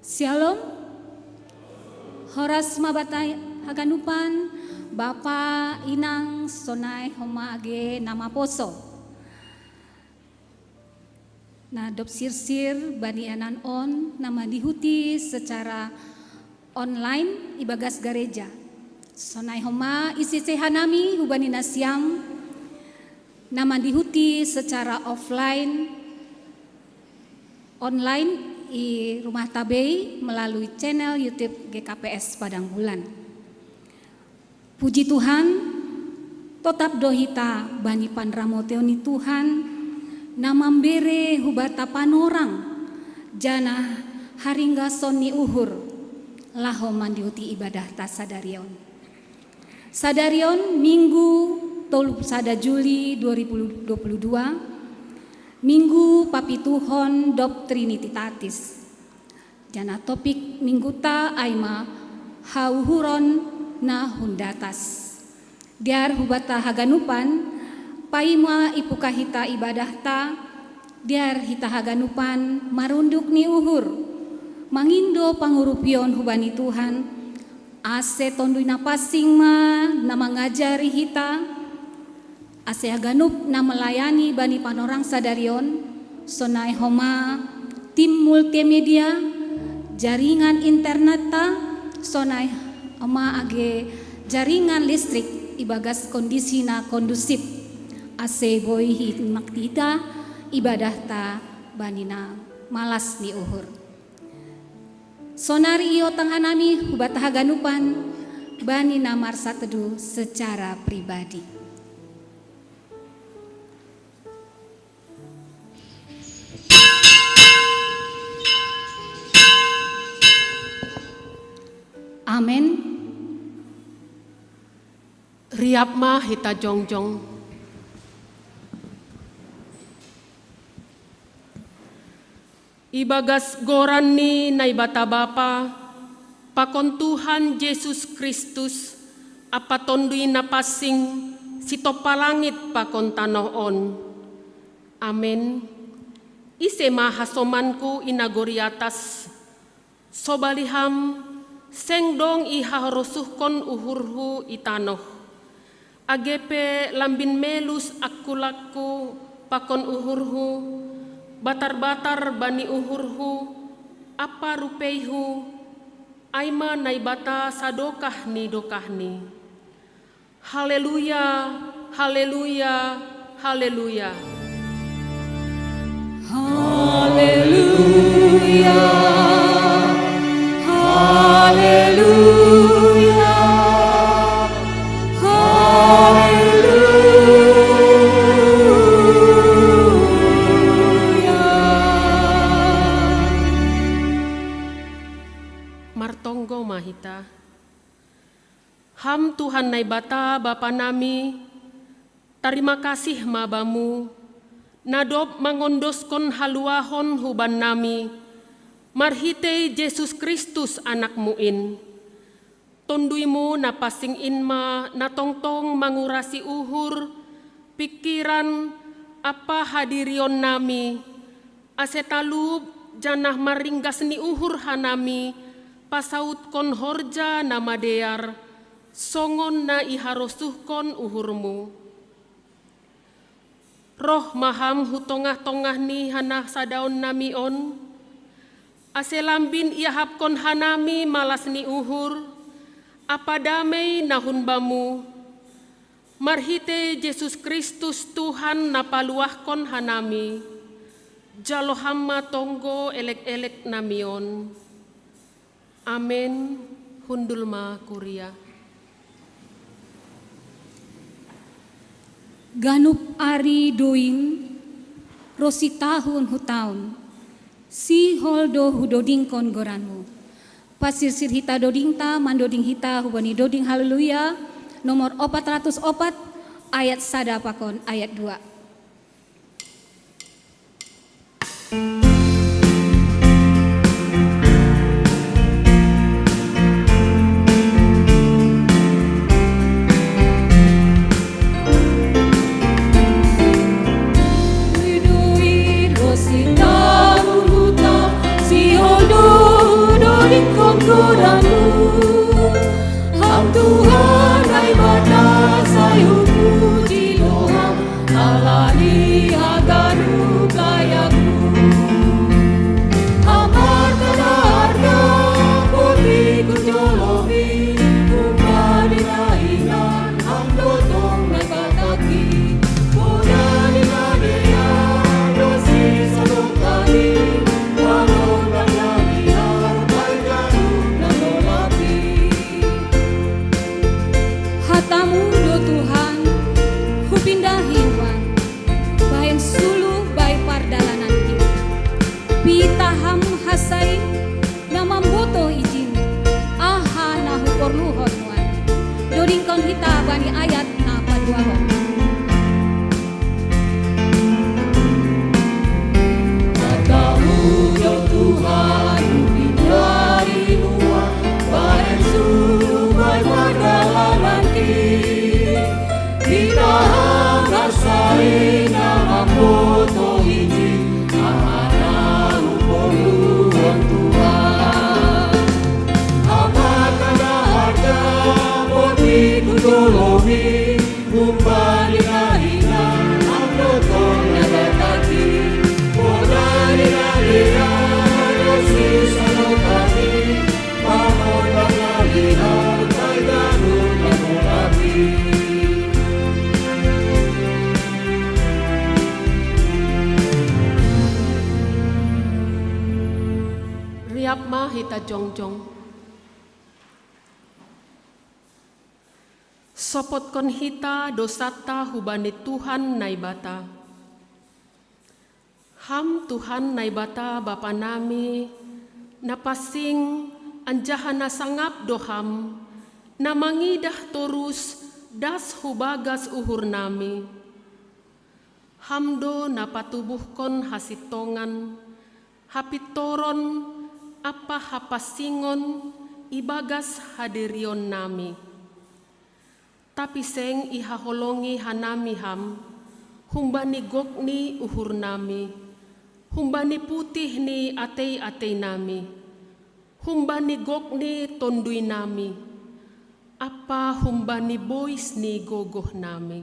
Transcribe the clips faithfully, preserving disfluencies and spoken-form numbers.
Shalom. Horas ma banta haganupan, Bapa, Inang, sonai homa age na maposo. Na dob sirsir bani anan on na mandihuti secara online ibagas gareja. Sonai homa ise-ise hanami hubani nasiam na mandihuti secara offline, online i rumah tabei melalui channel YouTube G K P S Padang Bulan. Puji Tuhan, totap do hita bani panramotion ni Tuhan, na mambere hubata panorang, janah haringgason ni uhur, laho mandihuti ibadahta sadarion. Sadarion Minggu tolu sada Juli dua ribu dua puluh dua, Minggu papituhon dob Trinitatis. Janah topik mingguta ai ma hauhuron na hun datas. Dear hubata haganupan, paima ipukah hita ibadahta, dear hita haganupan marunduk ni uhur, mangindo pangurupion hubani Tuhan, ase Tonduy Napansing ma na mangajari hita, ase haganup na melayani bani panorang sadarion, sonai homa tim multimedia, jaringan internetta, sonai homa age jaringan listrik ibagas kondisi na kondusif, ase boi himakti hita ibadahta bani na malas ni uhur. Sonari iotang hanami hubata haganupan bani na marsateduh secara pribadi. Amen. Riap ma hita jongjong. Ibagas goran ni Naibata Bapa, pakon Tuhan Jesus Kristus, ampa Tonduy Napansing, sitompa langit pakon tanoh on. Amen. Ise ma hasomanku i nagori atas, sobali Ham, seng dong iharosuhkon uhurhu i tanoh. Age pe lambin melus angkulangku pakon uhurhu, batar-batar bani uhurhu, ampa rupeihu, ai ma Naibata sadokah ni dokahni. Haleluya, haleluya, haleluya. Haleluya, haleluya, haleluya. Martonggo ma hita. Ham Tuhan Naibata Bapa nami, tarima kasih ma Bamu, na dob mangondoskon haluahon hubannami, marhitei Jesus Kristus Anak-Mu in. Tonduy-Mu na pansing in ma na tongtong mangurasi uhur, pingkiran, ampa hadirionnami, ase talup janah marringgas ni uhur hanami pasautkon horja na madear, songon na iharosuhkon uhur-Mu. Roh ma Ham hu tongah-tongah ni hanasadaonnami on, ase lambin iahapkon hanami malas ni uhur, ampa damei na hun Bamu, marhitei Jesus Kristus Tuhan na paluahkon hanami. Jalo Ham ma tonggo elek-eleknami on. Amen. Hundul ma kuria. Ganup ari doing, ronsi tahun hu tahun, sihol do hudodingkon goran-Mu. Pasirsir hita dodingta, mandoding hita hubani doding Haleluya, nomor opat ratus opat, ayat sada pakon ayat dua. Kongkodanmu, Ham Tuhan Naibata, sai hupuji do Ham, alani haganup layakku. Ham harta na arga, boti ku jolomi, humbani na hinan, Ham do tong Naibatangki. Podani na dear, do sisadongani, panondang na hinan, bahen ganup na tolap i. Hatamu do Tuhan, hupindahi nuan, bahen sulu bai pardalananki. Pitah Ham hasai, na mambotoh ijin, aha na huporluhon nuan. Dodingkon hita bani ayat na paduahon. Hatamu do Tuhan, hupindahi nuan, bahen sulu bai pardalananki. Pitah Ham hasai, na mambotoh ijin, aha na huporluhon Tuhan. Ham harta na arga, boti ku jolomi, humbani na hinan, Ham do tong Naibatangki. Podani na dear, do sisadongani, panondang na hinan, bai ganup na tolap i. Riap ma hita jongjong. Sopotkon hita dosanta hubani Tuhan Naibata. Ham Tuhan Naibata Bapa nami, na pansing anjaha na sangap do Ham, na mangidah torus das hu bagas uhur nami. Ham do na patubuhkon hasintongan, hapintoron ampa hapansingon ibagas hadirion nami. Tapi seng ihaholongi hanami Ham, humbani gok ni uhur nami, humbani putih ni atei-atei nami, humbani gok ni tondui nami, ampa humbani bois ni gogoh nami.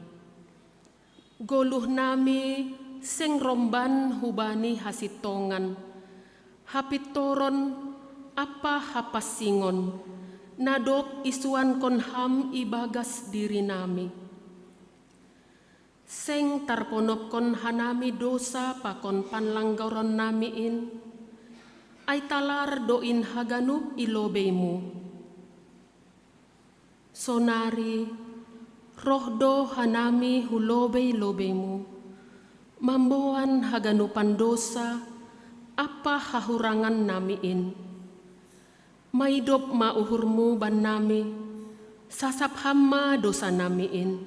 Goluh nami seng romban hubani hasintongan, hapintoron ampa hapansingon, na dob isuankon Ham ibagas diri nami. Seng tarponopkon hanami dosa pakon panlanggaron nami in, ai talar do in haganup i lobei-Mu. Sonari, roh do hanami hu lobei-lobei-Mu, mamboan haganupan dosa ampa hahurangan nami in. Maidop ma uhur-Mu bannami, sasap Ham ma dosa nami in.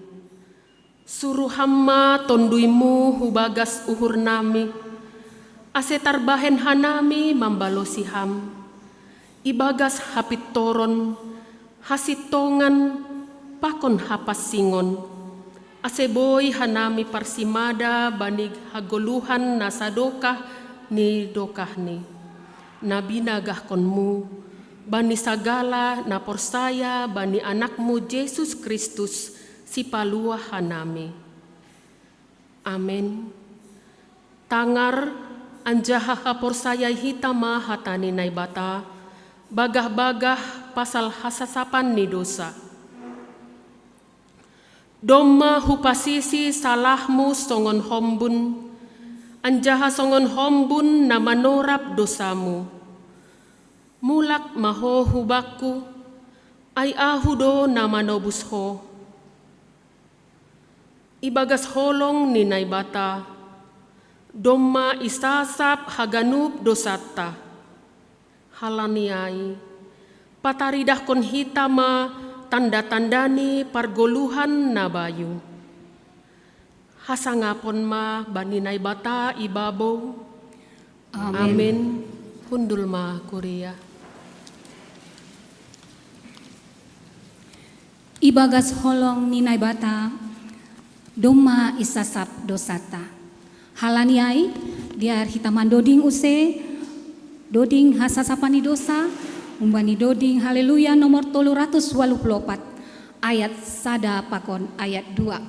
Suru Ham ma tondui-Mu hu bagas uhur nami, ase tarbahen hanami mambalosi Ham, ibagas hapintoron, hasintongan, pakon hapansingon, ase boi hanami parsimada bani hagoluhan na sadokah ni dokahni, na binagahkon-Mu bani sagala na porsaya bani Anak-Mu Jesus Kristus, Sipaluah hanami. Amen. Tangar anjaha haporsayai hita ma hata ni Naibata, bagah-bagah pasal hasasapan ni dosa. Domma hupasisi salahmu songon hombun, anjaha songon hombun na manorap dosamu. Mulak ma ho hu bakku, ai ahu do na manobus ho. Ibagas holong ni Naibata, domma isasap haganup dosanta. Halani ai, pataridahkon hita ma tanda-tanda ni pargoluhan na bayu. Hasangapon ma bani Naibata ibabou. Amen. Amen. Hundul ma kuria. Ibagas holong ni Naibata, domma isasap dosanta. Halani ai, biar hita mandoding use, doding hasasapan ni dosa, Bani doding Haleluya nomor tolu ratus walu puluh opat, ayat sada pakon ayat dua.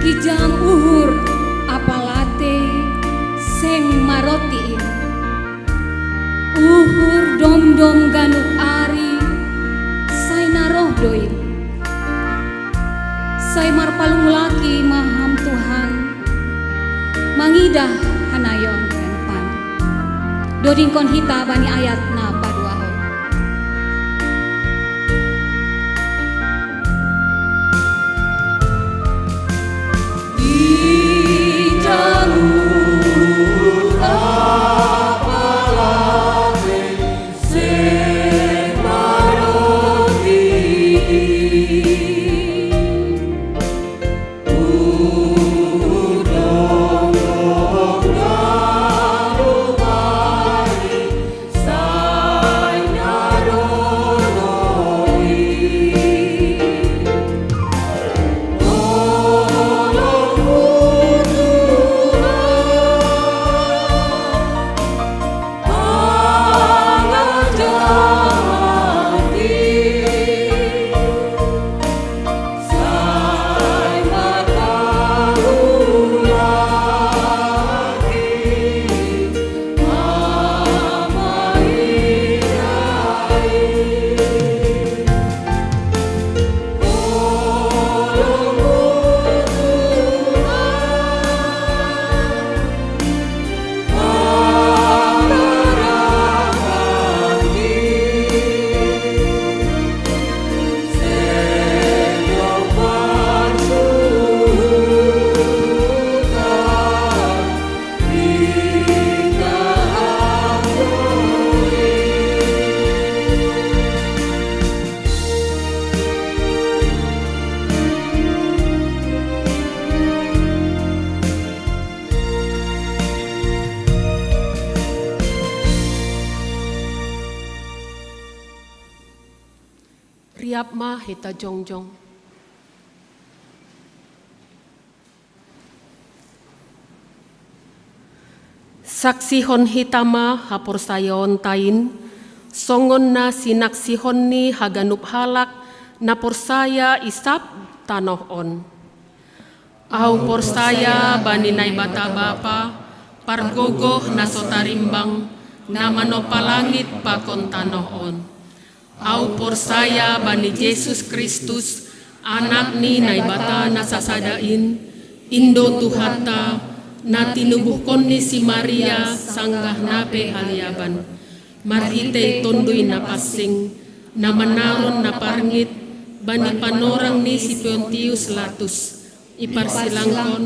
Kijang uhur apalate seng marotiin. Uhur domdom ganup ari sai naroh doin. Sai marpalungulaki ma Ham Tuhan, mangidah hanayon hanapan. Dodingkon hita bani ayat na paduahon. Riap ma hita jongjong. Saksihon hita ma haporsayaonta in, songon na sinaksihon ni haganup halak na porsaya i sab tanoh on. Ahu porsaya bani Naibata Bapa, pargogoh na so tarimbang, na manompa langit pakon tanoh on. Au porsaya bani Jesus Kristus, Anak ni Naibata na sasada in, Indo Tuhanta, na tinubuhkon ni si Maria sanggah na pe haliaban. Marhitei Tonduy Napansing, na manaron na parngit bani panorang ni si Pontius Latus, iparsilangkon,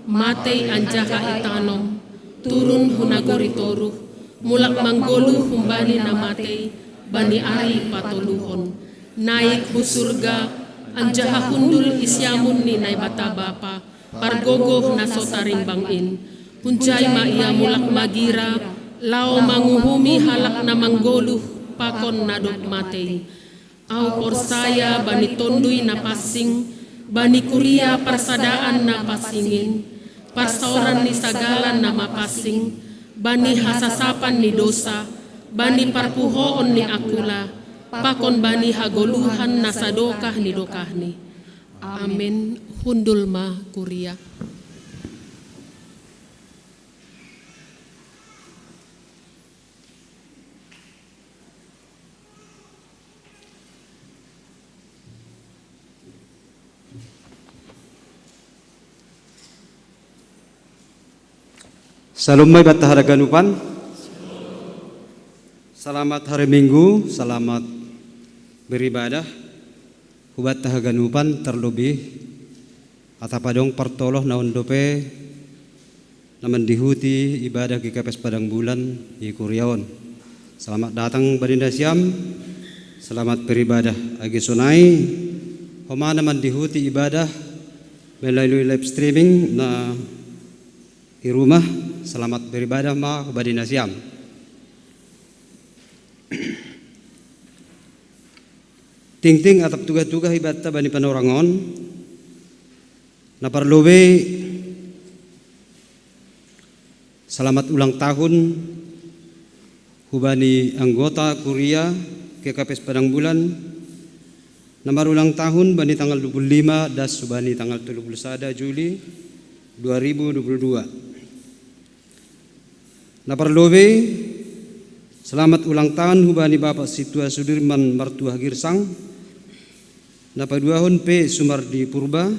matei anjaha itanom, turun hu nagori toruh, mulak manggoluh humbani na matei bani ari patoluhon, naik hu surga, anjaha hundul i siamun ni Naibata Bapa, pargogoh na so tarimbang in. Hunjai ma ia mulak magira, laho manguhumi halak na manggoluh pakon na dob matei. Au porsaya bani Tonduy Napansing, bani kuria parsadaan na pansing in, parsaoran ni sagala na mapansing, bani hasasapan ni dosa, bani parpuhoon ni angkula, pakon bani hagoluhan na sadokah ni dokahni. Amen. Hundul ma kuria. Salom ma ibanta haganupan. Selamat hari Minggu, selamat beribadah. Hubanta haganupan, terlebih atap adong partoloh na on dope na mandihuti ibadah GKPS Padang Bulan i kuria on. Selamat datang bani nasiam, selamat beribadah. Age sonai homa na mandihuti ibadah melalui live streaming na i rumah, selamat beribadah ma bani nasiam. Tingting atap tugah-tugah ibanta bani panorang on, na parlobei selamat ulang tahun hubani anggota kuria GKPS Padang Bulan, na marulang tahun bani tanggal dua puluh lima das hubani tanggal tolu puluh sada Juli dua ribu dua puluh dua. Na parlobei, selamat ulang tahun hubani Bapak Sintua Sudirman Martuah Girsang, na paduahon pe Sumardi Purba,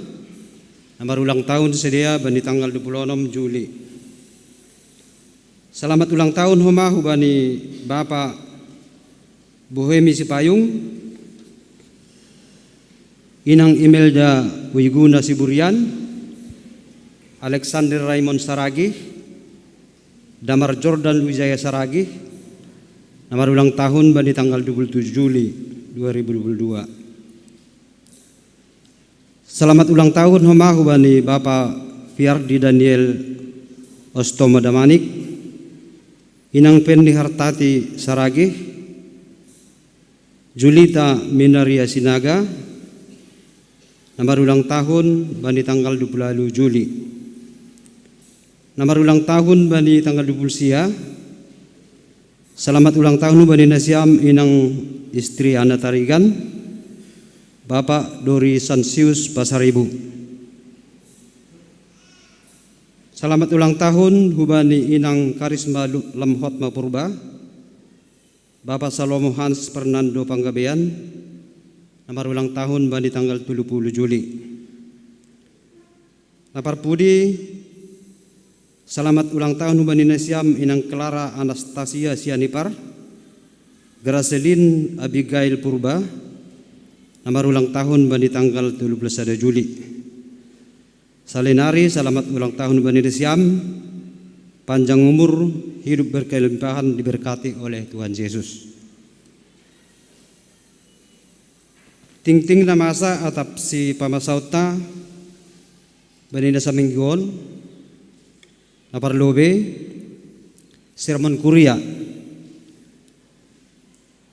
na marulang tahun sidea bani tanggal dua puluh onom Juli. Selamat ulang tahun homa hubani Bapak Bohemi Sipayung, Inang Imelda Wiguna Siburian, Alexander Raymond Saragih, Damar Jordan Wijaya Saragih, na marulang tahun bani tanggal dua puluh tujuh Juli dua ribu dua puluh dua. Selamat ulang tahun homa hubani Bapak Fiardi Daniel Ostomo Damanik, Inang Penny Hartati Saragih, Julita Minaria Sinaga, na marulang tahun bani tanggal dua puluh ualu Juli. Na marulang tahun bani tanggal dua puluh sia, selamat ulang tahun bani nasiam Inang Istri Ana Tarigan, Bapak Dori Sansius Pasaribu. Selamat ulang tahun hubani Inang Karisma Lu-, Lamhotma Purba, Bapak Salomo Hans Fernando Panggabean, na marulang tahun bani tanggal tolu puluh Juli. Na parpudi, selamat ulang tahun hubani nasiam Inang Clara Anastasia Sianipar, Gracelin Abigail Purba, na marulang tahun bani tanggal tolu puluh sada Juli. Selain ari, selamat ulang tahun bani nasiam, panjang umur, hidup berkelimpahan, diberkati oleh Tuhan Yesus. Tingting na masa atap sipamasaonta bani na saminggu on, na parlobei, sermon kuria.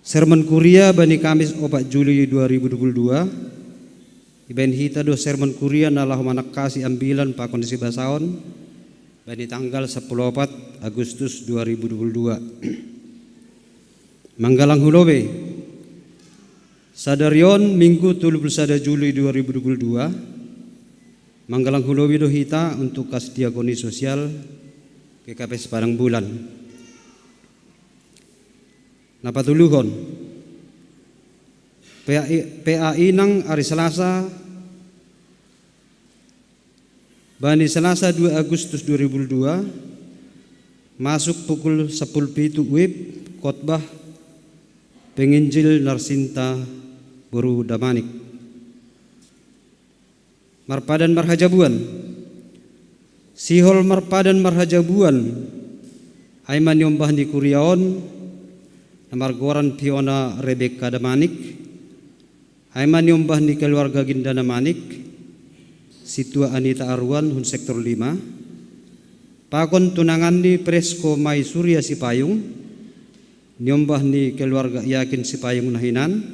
Sermon kuria bani Kamis opat Juli dua ribu dua puluh dua, ibaen hita do sermon kuria na laho manangkasi ambilan pakon sibasaon, bani tanggal sapuluh opat Agustus dua ribu dua puluh dua. Manggalang hu lobei. Sadari on Minggu tolu puluh sada Juli dua ribu dua puluh dua, manggalang hu lobei do hita untuk kas diakoni sosial GKPS Padang Bulan. Na patoluhon, P A I, P A I nang ari Selasa, bani Selasa dua Agustus dua ribu dua, masuk pukul sepuluh pitu wib, khotbah penginjil Narsinta boru Damanik. Marpadan marhajabuan. Sihol marpadan marhajabuan, ai ma niombah ni kuria on, na margoran Fiona Rebecca Damanik, ai ma niombah ni keluarga Ginda Damanik, Situa Anita Aruan hun sektor lima, pakon tunangan ni Presko Mai Surya Sipayung, niombah ni keluarga Yakin Sipayung na hinan,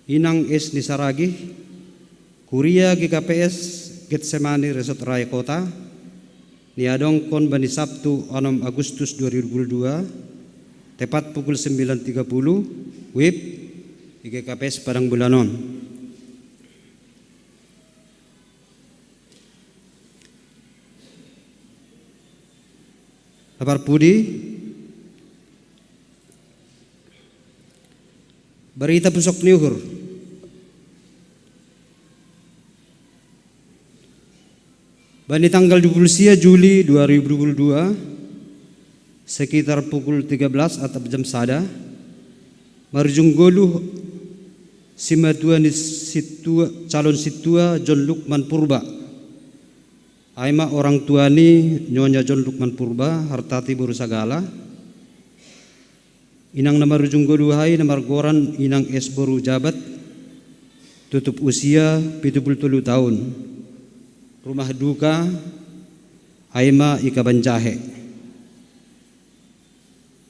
Inang S ni Saragih, kuria G K P S Getsemani Resort Raya Kota, niadongkon bani Sabtu onom Agustus dua ribu dua, tepat pukul sembilan tiga puluh wib, di G K P S Padang Bulanon. Lapar pudi, berita pusok ni uhur. Bani tanggal dua puluh sia Juli dua ribu dua puluh dua, sekitar pukul tiga belas atau jam sada, marujung goluh simatua ni situa, calon situa John Lukman Purba. Ai ma orang tua ni Nyonya John Lukman Purba, Hartati boru Sagala. Inang na marujung goluh ai na margoran Inang S boru Jabat, tutup usia pitu puluh tolu tahun. Rumah duka ai ma i Kabanjahe.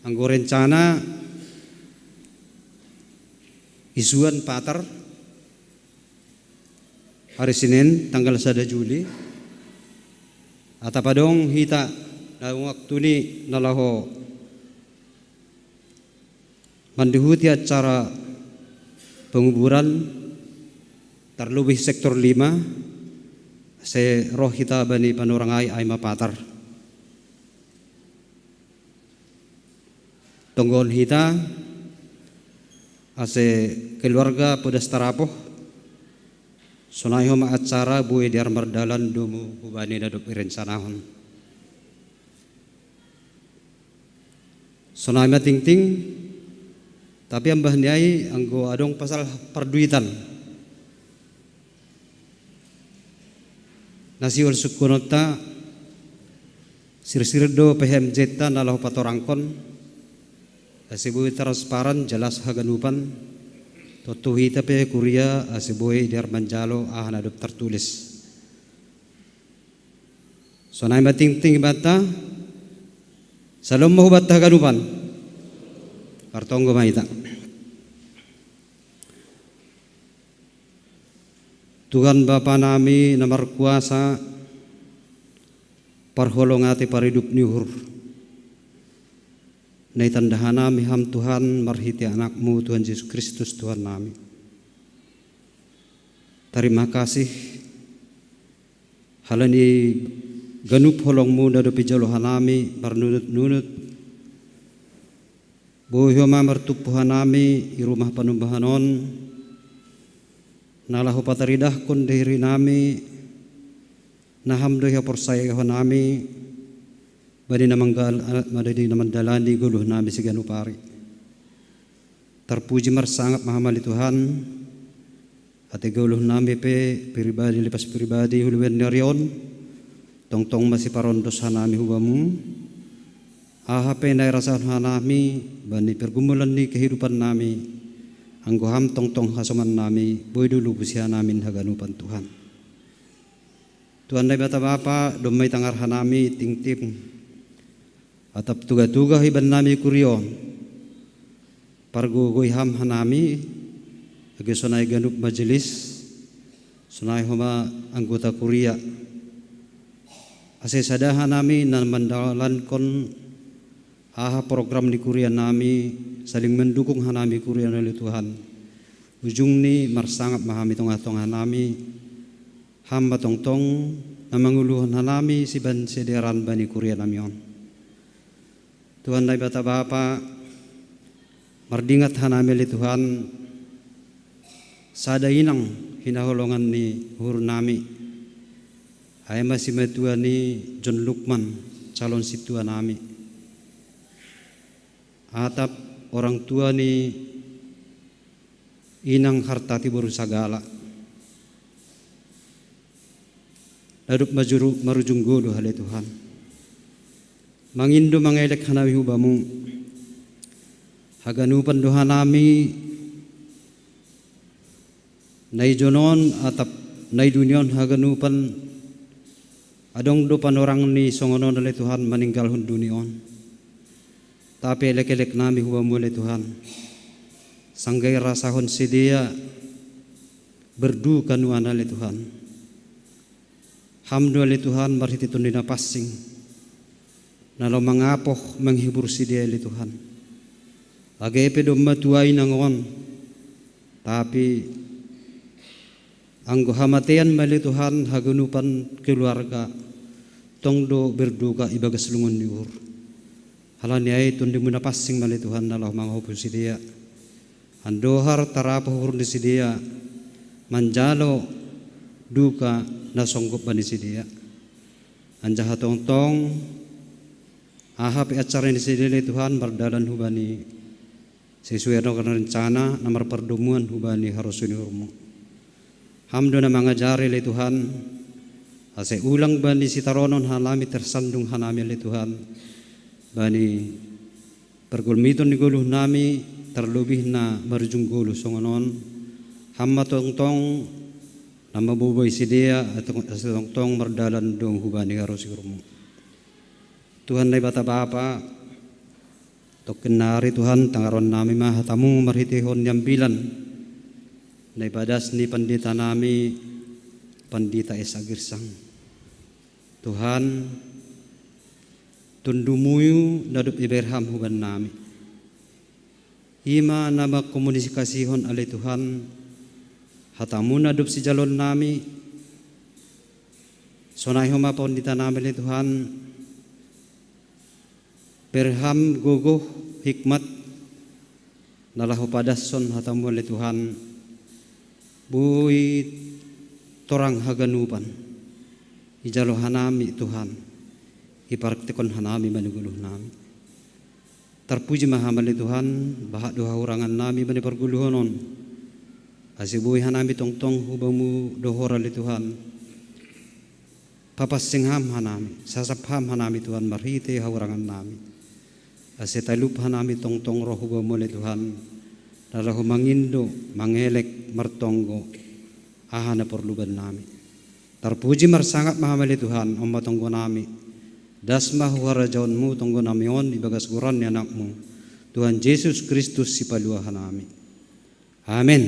Anggo rencana isuan patar hari Senin tanggal sada Juli. Atap adong hita na waktu ni na laho mandihuti acara penguburan, terlebih sektor lima, ase roh hita bani panorang ai, ai ma patar. Tonggon hita, ase keluarga podas tarapoh, sonai homa acara bue dear mardalan domu hubani na dob irencanahon. Sonai ma tingting, tapi ambah ni ai anggo adong pasal parduitan. Na sihol sungkunonta, sirsir do P H M Z-ta na laho patorangkon, ase boi transparan, jelas haganupan, tontu hita pe kuria ase boi dear manjalo aha na dob tartulis. Sonai ma tingting ibanta, salom ma hubanta haganupan. Partonggo ma hita. Tuhan Bapa nami na markuasa, parholong ate paridup ni uhur, na itanda hanami Ham Tuhan marhite Anakmu Tuhan Jesus Kristus Tuhan nami. Tarima kasih halani ganup holongmu na dope jalo hanami marnunut-nunut. Boi homa martumpu hanami i rumah panumbahan on, na laho pataridahkon diri nami, na Ham do i haporsayaon nami, bani na manggal-, bani na mandalani goluh nami siganup ari. Tarpuji marsangap ma Ham ale Tuhan, ate goluh nami pe, pribadi lepas pribadi, huluan ni ari on, tongtong masiparondos hanami hu Bamu. Aha pe na irasahon hanami bani pergumulan ni kehidupan nami, anggo Ham tongtong hasoman nami, boi do lubusi hanami haganupan Tuhan. Tuhan Naibata Bapa, domma itangar hanami tingting, atap tuga-tuga iban nami kuria on. Pargogoi Ham hanami, age sonai ganup majelis, sonai homa anggota kuria. Ase sada hanami na mandalankon aha program ni kuria nami, saling mendukung hanami kuria na ale Tuhan. Ujungni marsangap ma hami tongah-tongah nami, Ham ma tongtong na manguluhon hanami siban sederan bani kuria nami on. Tuhan Naibata Bapa, mardingat hanami ale Tuhan, Sada inang hinaholongan ni uhur nami, ai masimatua ni John Lukman, calon sintua nami. Atap orang tua ni inang Hartati boru sagala. Dadup majuru marujung golu ale Tuhan. Mangindo mangelek hanami hubamu. Haganupan do hanami nai jonon atap nai dunion haganupan. Adong do panorang ni songonon ale Tuhan maninggalhon dunion. Tapi elek-elek nami hubamu ale Tuhan. Sanggai rasahon sidea berduka nuan ale Tuhan. Ham do ale Tuhan marhite Tondi Napansing. Na laho mangapoh manghibur sidea ale Tuhan. Age pe domma tuai nangon. Tapi anggo hamatean ma ale Tuhan haganupan keluarga tong do berduka ibagas lungun ni uhur. Halani ai Tondimu Napansing ma ale Tuhan na laho mangapohi sidea. Andohar tarapoh uhur ni sidea manjalo duka na songgop bani sidea. Anjaha tongtong aha pe acara ni sidea ale Tuhan mardalan hubani sesuai dengan rencana na marpardomuan hubani harosuh ni uhurmu. Ham do na mangajari ale Tuhan, ase ulang bani sitaronon hanami tersandung hanami ale Tuhan, bani pargulmiton ni goluh nami, terlebih na marujung goluh songonon, ham ma tongtong na maboboi sidea, ase tongtong mardalan dong hubani harosuh ni uhurmu. Tuhan Naibata Bapa, tongkin nari Tuhan tangaron nami ma hatamu marhitehon ni ambilan na ipadas ni pandita nami, Pandita S A Girsang. Tuhan, Tondumuyu na dob iberham huban nami. Ima na mangkomunikasihon ale Tuhan, hatamu na dob sijalon nami, sonai homa pandita nami ale Tuhan, berham gogoh hikmat, na laho padashon hatamu ale Tuhan, boi torang haganupan, ijalo hanami Tuhan, ipraktekon hanami ma ni goluh nami. Tarpuji ma Ham ale Tuhan, bahat do hahurangan nami bani pargoluhon on. Ase boi hanami tongtong hubamu dohor ale Tuhan. Papansing Ham hanami, sasap Ham hanami Tuhan marhite hahurangan nami. Ase talup hanami tongtong roh hubamu ale Tuhan. Na laho mangindo, mangelek, martonggo. Aha na porlu bannami. Tarpuji marsangap ma Ham ale Tuhan, on ma tonggo nami. Das ma hu harajaonmu tonggo nami on ibagas goran ni Anakmu, Tuhan Jesus Kristus sipalua hanami. Amen.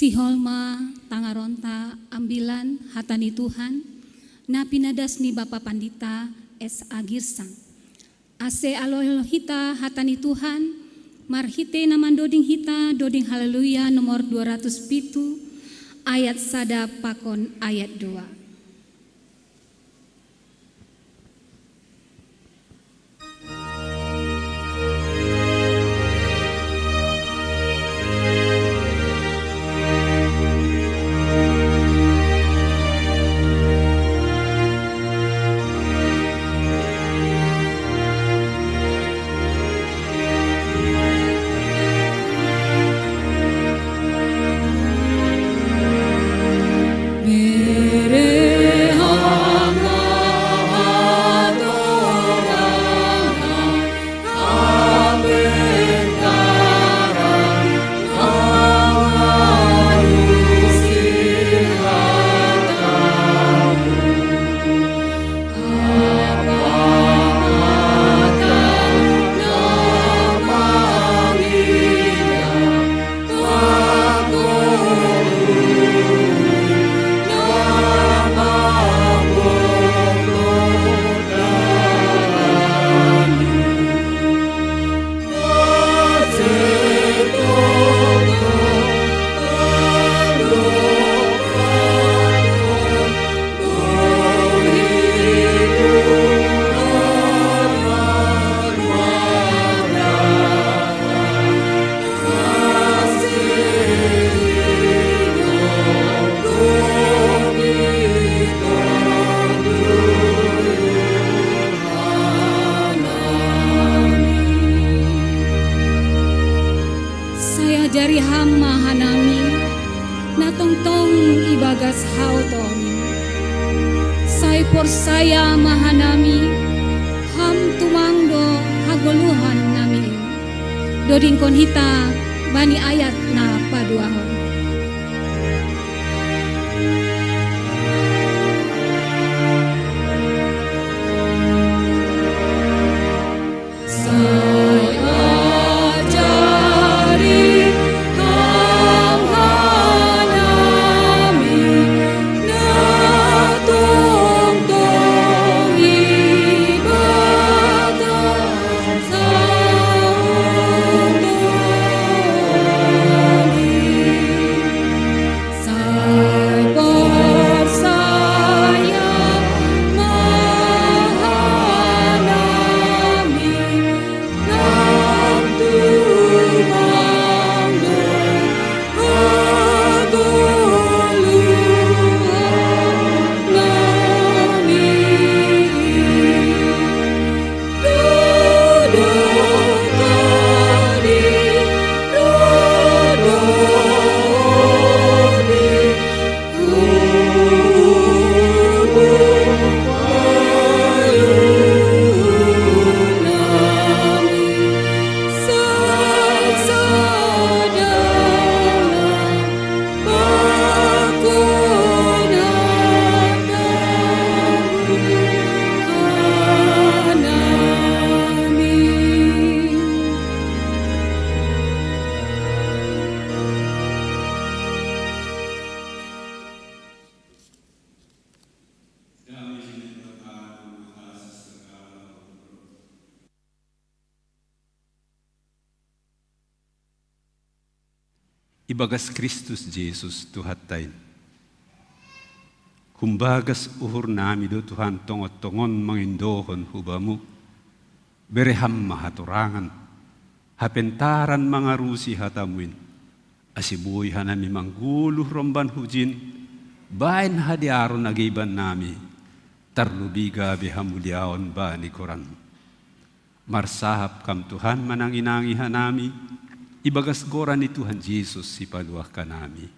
Sihol ma tangaronta ambilan hata ni Tuhan, na pinadas ni Bapa Pandita S A Girsang. Ase alo-alo hita hata ni Tuhan, marhite na mandoding hita doding Haleluya nomor dua ratus pitu, ayat sada pakon ayat dua. Sai ajari Ham ma hanami, na tongtong ibagas haotoonMi. Sai porsaya ma hanami, Ham tumang do hagoluhan nami in. Dodingkon hita bani ayat na paduahon. Ibagas Kristus Jesus Tuhanta in. Humbagas uhur nami do Tuhan tongon-tongon mangindohon hu Bamu, bere Ham ma hatorangan, hapentaran mangarusi hataMu in, ase boi hanami manggoluh romban hujin, baen hadearon age iban nami, tarlobi gabe hamuliaon bani goranMu. Marsahap Kam Tuhan manangi-nangi hanami, ibagas goran ni Tuhan Jesus Sipaluahon nami.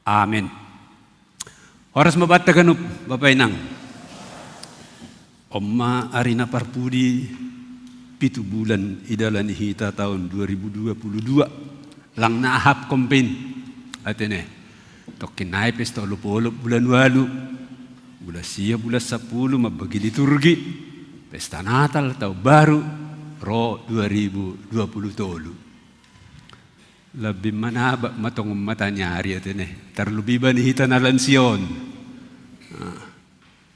Amen. Horas ma banta ganup, Bapa Inang. On ma ari na parpudi, pitu bulan idalani hita taon dua ribu dua puluh dua. Lang na ahapkon pe in, atene. Tongkin nai pesta olop-olop bulan ualu, bulan sia, bulan sampulu, mambagi liturgi, pesta Natal, taon baru, ro dua ribu dua puluh tolu. Lebbi manaba' matong mataniari atene. Tarlubi bani hita nalan Sion. Ah,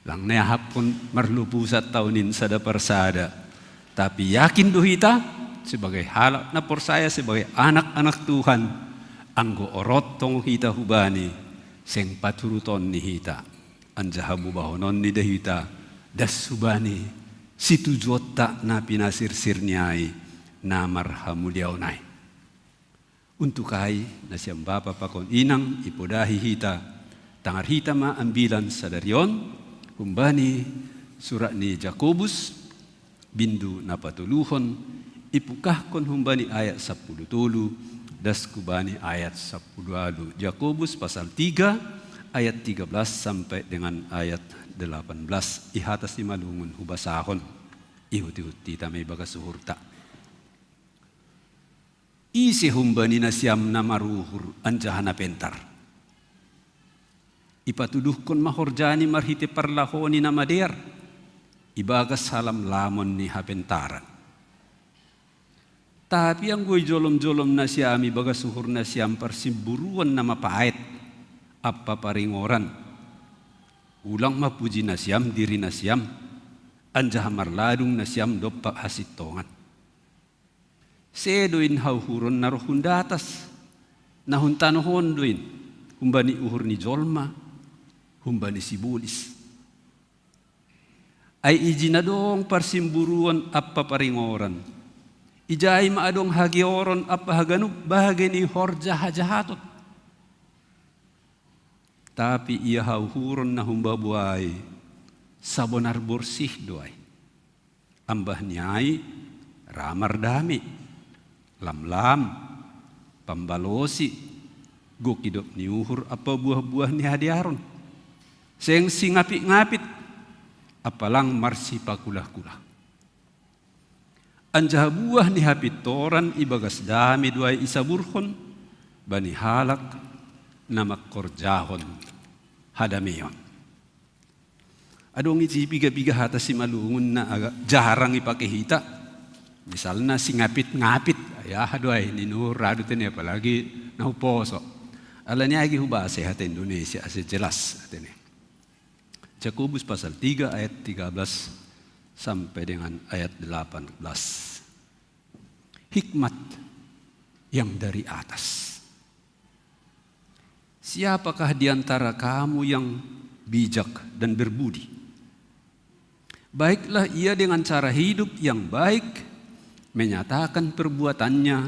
lang neahapkon marlupusa' taunin sada parsada. Tapi yakin do hita, sebagai halak na porsaya, sebagai anak-anak Tuhan, anggo orottong hita hubani, seng paturutonni hita. Anjaha mubahononni da hita, das hubani, situjuonta na pinasirsirni ai, na marhamuliaon ai. Untukai, nasiam bapa pakon inang, ipodahi hita, tangar hita ma ambilan sadarion, humbani surat ni Jakobus, bindu na patoluhon, ipukahkon humbani ayat sappulu tolu, das hubani ayat sappulu ualu. Jakobus pasal tiga, ayat tiga belas sampai dengan ayat delapan belas. Ihata simalungun hubasahon, ihut-ihut hita ma ibagas uhurta. Ise humbani nasiam na maruhur anjaha na pentar? Ipatuduhkon ma horjani marhite parlahoni na madear, ibagas halamlamon ni hapentaran. Tapi anggo ijolom-jolom nasiam ibagas uhur nasiam parsimburuon na mapaet, ampa paringoran, ulang mapuji nasiam diri nasiam, anjaha marladung nasiam dompak hasintongan. Sedo in hauhuron na roh hundatas, na hun tanoh on do in, humbani uhur ni jolma, humbani sibolis. Ai ijin adong parsimburuon ampa paringoran, ijai ma adong hageoron ampa haganup bage ni horja hajahaton. Tapi ia hauhuron na humbabuai, sabonar borsih do ai. Ambah ni ai, ra mardame, lamlam, pambalosi, gok idop ni uhur ampa buah-buah ni hadearon. Seng singapit-ngapit, ampa lang marsipakulah-kulah. Anjaha buah ni hapintoran ibagas dame do ai isaburhon bani halak na mangkorjahon hadameon. Adong isi piga-piga hata simalungun na agak jarang ipake hita. Misalna singapit-ngapit, ai aha do ai, ninna ra do tene, apalagi na huposo. Alani agi hubasa hata Indonesia ase jelas hatene. Jakobus pasal tiga ayat tiga belas sampai dengan ayat delapan belas. Hikmat yang dari atas. Siapakah di antara kamu yang bijak dan berbudi? Baiklah ia dengan cara hidup yang baik, menyatakan perbuatannya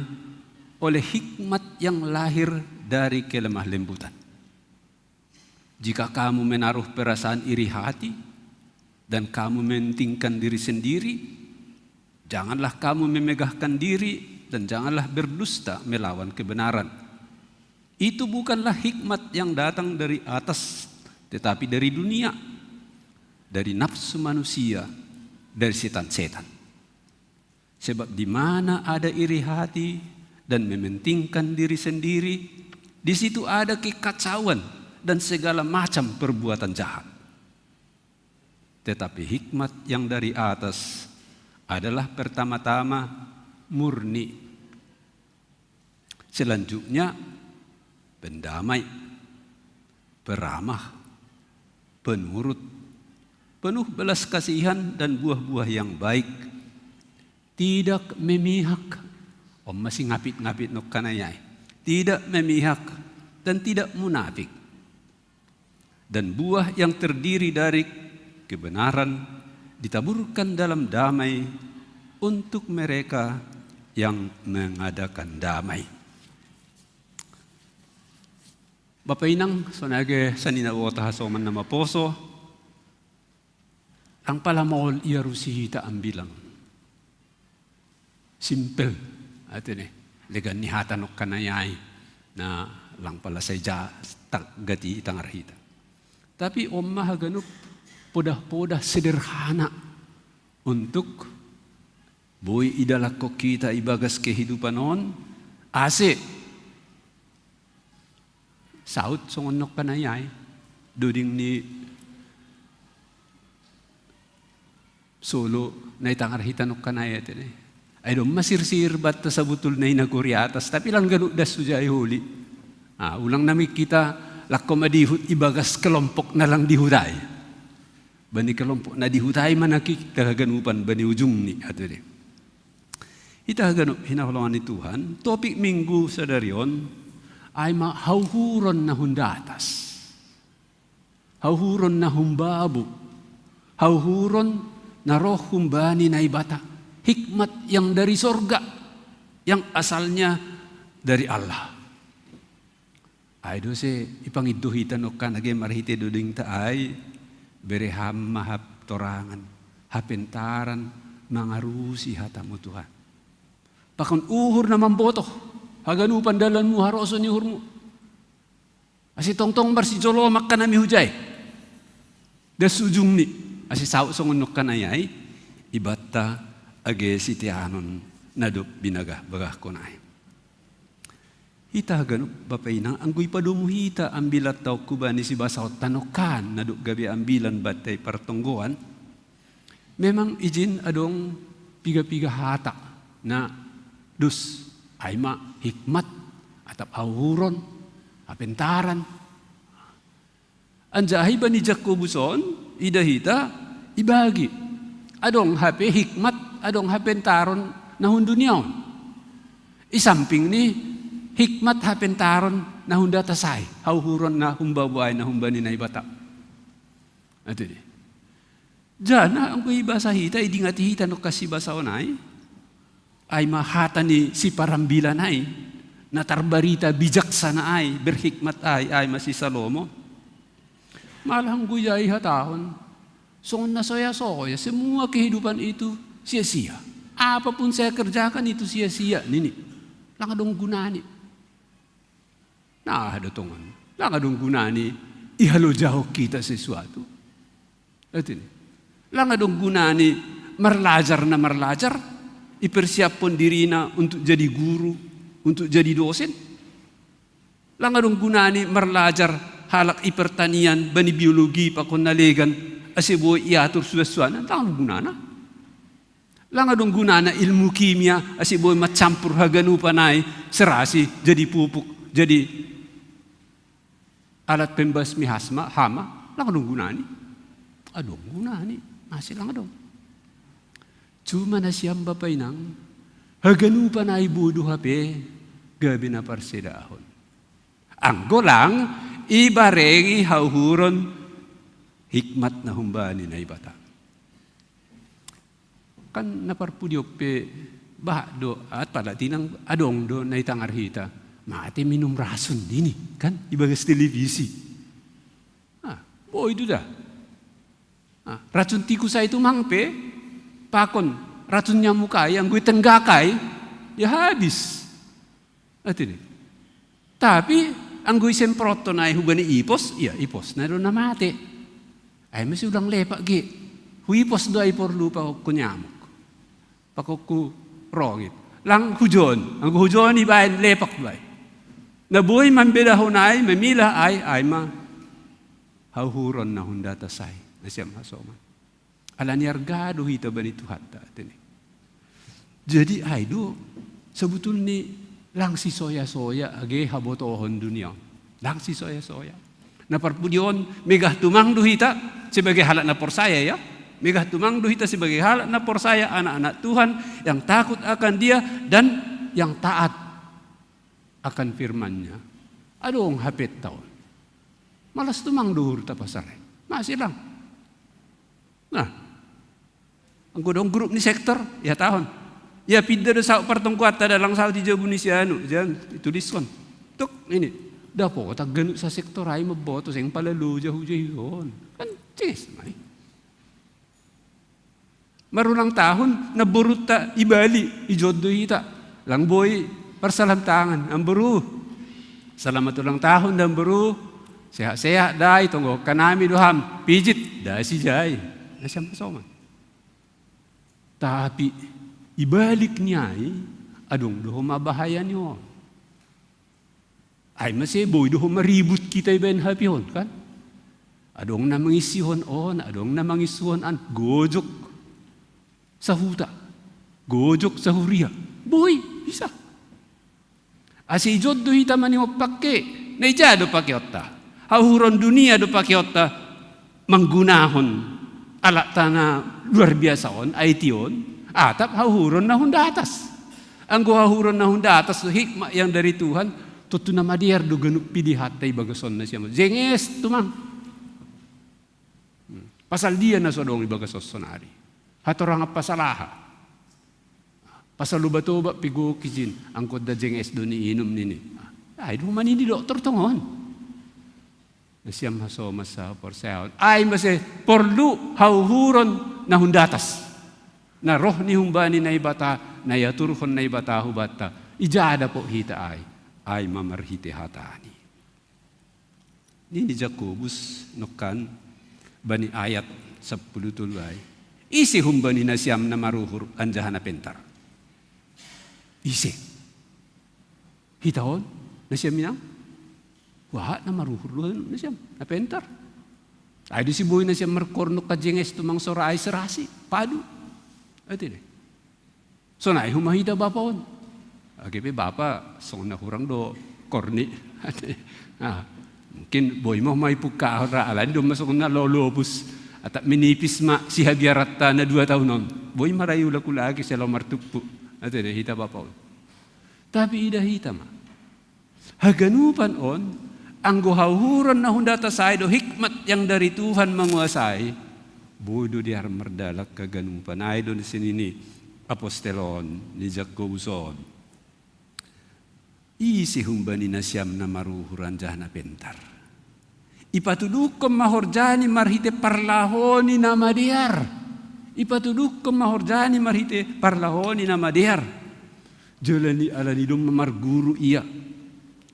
oleh hikmat yang lahir dari kelemah lembutan. Jika kamu menaruh perasaan iri hati dan kamu mementingkan diri sendiri, janganlah kamu memegahkan diri dan janganlah berdusta melawan kebenaran. Itu bukanlah hikmat yang datang dari atas, tetapi dari dunia, dari nafsu manusia, dari setan-setan. Sebab di mana ada iri hati dan mementingkan diri sendiri, di situ ada kekacauan dan segala macam perbuatan jahat. Tetapi hikmat yang dari atas adalah pertama-tama murni. Selanjutnya, pendamai, peramah, penurut, penuh belas kasihan dan buah-buah yang baik, tidak memihak, on ma singapit-ngapit nongkan ai, tidak memihak dan tidak munafik. Dan buah yang terdiri dari kebenaran ditaburkan dalam damai untuk mereka yang mengadakan damai. Bapa inang, sonai age sanina uota hasoman na maposo, lang pala maol iarusi hita ambilan. Simpel, atene, legan ni hata nongkan ai, na lang pala sai ja tak gati tangar hita. Tapi on ma haganup podah-podah sederhana untuk boi idalakkon hita ibagas kehidupan on, ase saut songon nongkan ai, doding ni solo na itangar hita nongkan ai, atene. Ai do masirsir batta sabutulna i nagori atas, tapi lang ganup das hujai holi. Ah, ulang nami kita lakko madihut ibagas kelompok na lang dihutai. Bani kelompok na dihutai manaki kita haganupan bani ujungni, atu de. Ita haganup hinaholongan ni Tuhan, topik minggu sadari on, ai ma hauhuron na hundatas. Hauhuron na humbabu. Hauhuron na roh humbani Naibata. Hikmat yang dari sorga, yang asalnya dari Allah. Ai do se ipangiddo hita nokkan age marhite dodingta ai, bere ham mahap torangan, hapentaran mangarusi hatamu Tuhan. Pakon uhur na mambotoh, haganupan dalanmu haroso ni uhurmu. Ase tongtong marsijolo makkanami hujai. Das ujungni, ase saut songon nokkan ai ai, ibatta age siteanon na dob binagah-bagahkon ai. Hita haganup bapa inang anggo ipadomu hita ambilan taon hubani sibasaonta nokkan na dob gabe ambilan banta i partonggoan. Memang ijin adong piga-piga hata na dus, ai ma hikmat, atap hauhuron, hapentaran. Anjaha i bani Jakobus on, ida hita ibagi. Adong hape hikmat, adong hapentaron na hun dunia on. I samping ni hikmat hapentaron na hun datas ai, hauhuron na humbabu ai na humbani Naibata. Atu de. Jana anggo ibasa hita, idingati hita nokkan sibasaon ai. Ai ma hata ni siparambilan ai, na tarbarita bijaksana ai, berhikmat ai, ai ma si Salomo. Malah anggo ijai hatahon, songon na soya-soya, semua kehidupan itu sia-sia. Apapun saya kerjakan itu sia-sia, nini. Lang adong gunani. Nah, ada tongan. Lang adong gunani ihalojahon kita sesuatu. Ati ni. Lang adong gunani marlajar na marlajar, ipersiaphon dirina untuk jadi guru, untuk jadi dosen. Lang adong gunani marlajar halak i pertanian bani biologi pakon na legan, ase boi iatur suan-suanan, lang adong gunana. Lang adong gunana ilmu kimia, ase boi mancampur haganupan ai, serasi, jadi pupuk, jadi alat pembasmi hasma, hama, lang adong gunani. Adong gunani, masih lang adong. Cuma nasiam bapa inang, haganupan ai boi do hape gabe na parsedahon. Anggo lang ibarengi hauhuron hikmat na humbani Naibata. Kan na parpudi on pe bahat do, at pala tinang adong do na itangar hita. Mate minum rasun ini, kan? Ibagas televisi. Ah, boi do da. Ah, racun tikus ai tumang pe, pakon racun nyamuk ai, anggo itenggak ai, ya habis. Ati ni. Tapi anggo isemprothon ai hubani ipos, ya ipos na do na mate. Ai masi ulang lepak ge. Huipos do ai porlu pakokku nyamuk. Pakokku rongit. Lang hujon, anggo hujon ibaen lepak do ai. Na boi mambedahon ai, mamilah ai, ai ma hauhuron na hun datas ai. Nasiam hasoman. Ala ni arga do hita bani Tuhanta, ati ni. Jadi ai do, sebetulni lang sisoya-soya age habotohon dunia on. Lang sisoya-soya. Na parpudi on, megah tumang do hita sebagai halak na porsaya, ya. Megah tumang do hita sebagai halak na porsaya, anak-anak Tuhan yang takut akan Dia dan yang taat akan firman-Nya. Adong hapenta on. Malas tumang do uhurta pasal ai. Masih lang. Nah, anggo adong grup ni sektor, ihatahon. Ia pinda do saut partonggoanta, da lang saut i jabu ni si anu, jan itudishon. Tuk, ini. Dapotan ganup sasektor ai mamboto, seng pala loja hujai on. Kan ces mai. Marulang tahun, namborunta i Bali, ijon do hita. Lang boi parsalam tangan, namboru. Selamat ulang tahun, namboru. Sehat-sehat, dai, tonggohon hanami do ham. Pijit, da sijai. Nasiam hasoman. Tapi, ibalik ni ai, adong do homa bahaya ni on. Ai mase boi do homa ribut hita ibaen H P on, kan? Adong na mangisihon on, adong na mangisihon an, gojok. Sahuta. Gojok sa huria. Boi, bisa. Ase ijon do hita manimoppakke, na ija do pakeonta. Hauhuron dunia do pakeonta manggunahon alat tanah luar biasa on, ai tion, atap hauhuron na hun datas. Anggo hauhuron na hun datas do hikmat yang dari Tuhan, tontu na madear do ganup pilihatta i bagas on nasiam. Jenges tumang. Hmm. Pasal dia na so adong i bagas on sonari? Hatorangan pasal aha? Pasal obat-obat pe gok ijin, angkon da jenges do niinum nini. Ai do manini doktor tongon. Nasiam hasomas haporseaon. Ai mase porlu hauhuron na hun datas. Na roh ni humbani Naibata, na iaturhon Naibata hubanta. Ija dapot hita ai? Ai ma marhite hatani. Nini Jakobus nongkan bani ayat sampulu tolu ai. Ise humbani nasiam na maruhur anjaha na pentar? Ise? Hita on, nasiam inang? Wah, na maruhur do nasiam, na pentar. Ai do si boi nasiam markornok ka jenges tumang sora ai serasi, padu. Ate deh. Sonai homa hita bapa on. Age pe bapa songon na hurang do korni. Ah, mungkin boi ma homa ipukkahon ra, alani domma songon na lolopus. Atap minipis ma sihabiaranta na dua taon on. Boi ma ra iulak-ulak age sian laho martumpu. Ate deh hita bapa on. Tapi ida hita ma. Haganupan on, anggo hauhuron na hun datas ai do hikmat yang dari Tuhan menguasai, boi do dear mardalan haganupan. Ai do nini apostel on, ni Jakobus on. Ise humbani nasiam na maruhur anjaha na pentar? Ipatuduhkon ma horjani marhite parlahoni na madear. Ipatuduhkon ma horjani marhite parlahoni na madear. Jala ni alani domma marguru ia,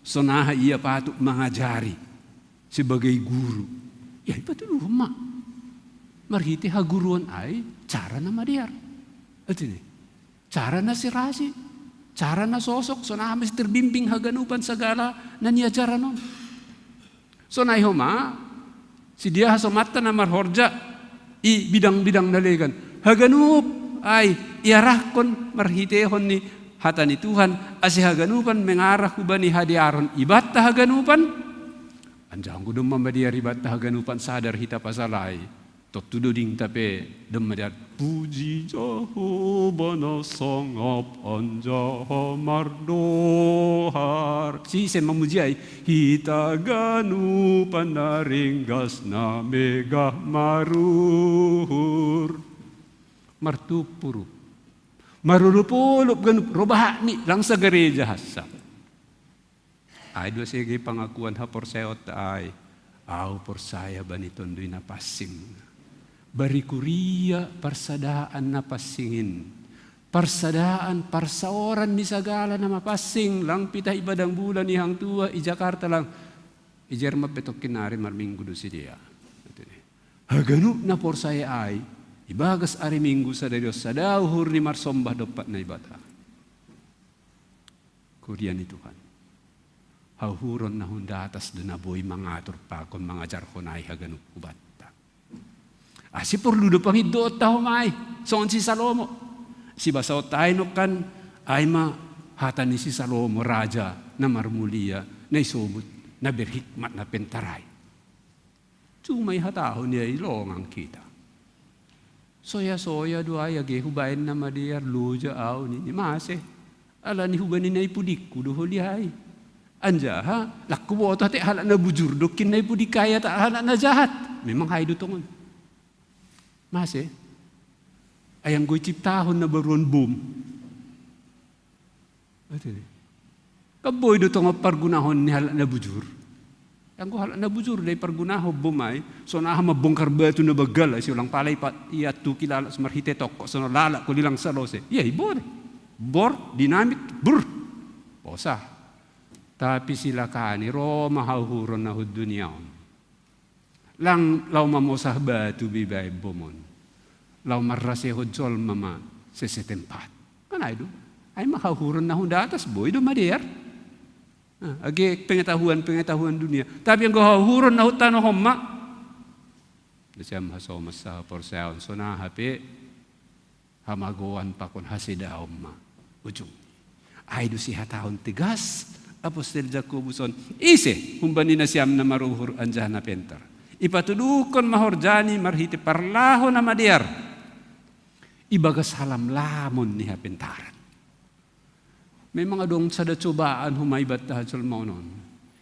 sonaha ia patut mangajari sebagai guru. Ia ipatuduhon ma marhite haguruon ai cara na madear. Artini, cara na serasi, cara na sosok, sonaha mesti terbimbing haganupan sagala na niajaran on. Sonai homa, si dia hasomanta na marhorja i bidang-bidang na legan. Haganup ai iarahkon marhitehon ni hata ni Tuhan, ase haganupan mengarah hubani hadearon ibanta haganupan. Anjaha anggo domma madear ibanta haganupan sadar hita pasal ai. Tontu dodingta pe domma dear. Puji Jahowa na sangap anjaha mardohar. Ise mamuji ai? Hita ganupan na ringgas na megah maruhur. Martumpu rup. Marolop-olop ganup, ro bahat ni, lang sagareja hansa. Ai do asa age pangakuan haporsayaonta ai, au porsaya bani Tonduy Napansing. Bari kuria parsadaan na pansing in, parsadaan parsaoran ni sagala na mapansing, lang pitah i padang bulan, i hang tuah, i Jakarta lang, i Jerman pe tongkin nari marminggu do sidea. Haganup na porsaya ai, ibagas ari Minggu sadari on sada uhur ni marsombah dompak Naibata. Kuria ni Tuhan. Hauhuron na hun datas do na boi mangatur pakon mangajarhon ai haganup hubanta. Ase porlu do pangindoonta homa ai, songon si Salomo. Sibasaonta ai nongkan, ai ma hata ni si Salomo raja na marmulia, na isobut na berhikmat na pentar ai. Cuma ihatahon ia i longang hita. Soya-soya do ai age hubaen na madear, loja au nini, mase. Alani hubani na ipudingku do holi ai. Anjaha lang huboto ate halak na bujur do ningkin na ipudingku ai, atap halak na jahat. Memang ai do tongon. Mase. Ai anggo iciptahon na baruon bom. Ate deh. Kan boi do tongon pargunahon ni halak na bujur. Anggo halak na bujur do i pargunahon bom ai, sonaha mambongkar batu na banggal ai, sai ulang pala ipa-, iantuki lalap marhite tongkot, songon lalap holi lang salose. Ia ibore. Bor, dinamit, brr. Posa. Tapi silaka ni, ro ma hauhuron na hun dunia on. Lang laho mamosah batu be ibaen bom on. Laho marrasehon jolma ma sesetempat. Kan ai do. Ai ma hauhuron na hun datas, boi do madear. Nah, age pengetahuan-pengetahuan dunia. Tapi anggo hauhuron na hun tanoh on ma, nasiam hasomas haporsayaon, sonaha pe Hamagoan pakon hasedaon ma ujung. Ai do sihatahon tegas apostel Jakobus on, ise humbani nasiam na maruhur anjaha na pentar? Ipatuduhkon ma horjani marhite parlaho na madear ibagas halamlamon ni hapentaran. Memang adong sada cobaan homa ibatta hajolmaon on.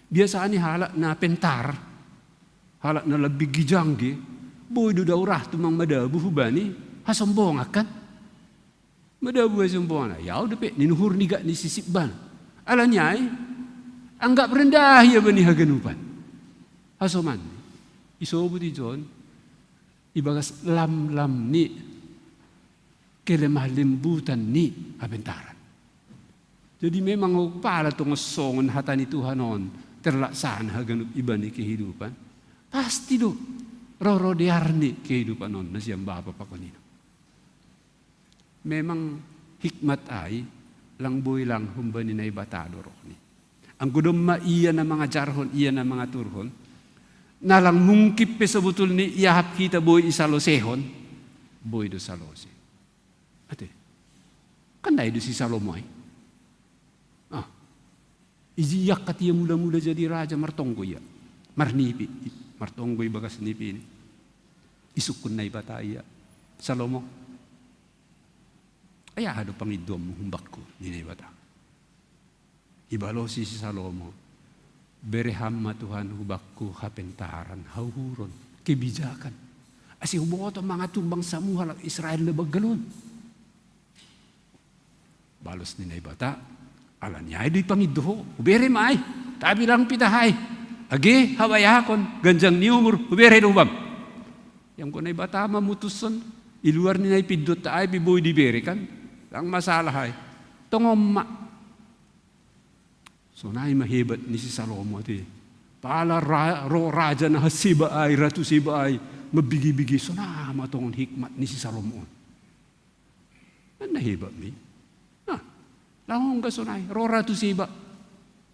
Biasani halak na pentar, halak na lebih gijangge, boi do daurah tumang madabu hubani hasombongan kan. Madabu hasombongan, ya udah pe ninuhur ni gak ni sisip ban. Alani ai, anggap rendah ia bani haganupan. Hasoman, isobut ijon, ibagas lamlam ni kelemah lembutan ni hapentaran. Jadi memang pala tongon songon hata ni Tuhan on terlaksana haganup ibani kehidupan. Pasti do roro dear ni kehidupan on nasiam bapa pakon inang. Memang hikmat ai lang boi lang humbani Naibata do rohni. Anggo domma ia na mangajarhon, ia na mangaturhon, na lang mungkin pe sebetulni iahap hita boi isalosehon, boi do salose. Ate. Kan dai do si Salomo ai. Ah. Iji iangkat ia mula-mula jadi raja martonggo ia. Marnipi, martonggo ibagas nipi ini. Isungkun Naibata ia. Salomo. Ai aha do pangidoanmu humbakku ni Naibata. Ibalosi si Salomo, bere ham ma Tuhan hubakku hapentaran, hauhuron, kebijakan. Ase huboto mangatur bangsamu halak Israel na banggalon. Balos ni Naibata, alani ai do ipangido ho, hubere ma ai, tapi lang pitah ai. Age habayakon, ganjang ni umur, hubere do hubam. Ianggo Naibata mamutushon, i luar ni na ipindotta ai pe boi dibere kan, lang masalah ai. Tongon ma. Sonai ma hebat ni si Salomo ate. Pala ra, ro raja na Seba ai, ratu Seba ai, mabigi-bigi, sonai ma tongon hikmat ni si Salomo on. Anna hebat mi. Nah, lang ongga sonai, ro ratu Seba.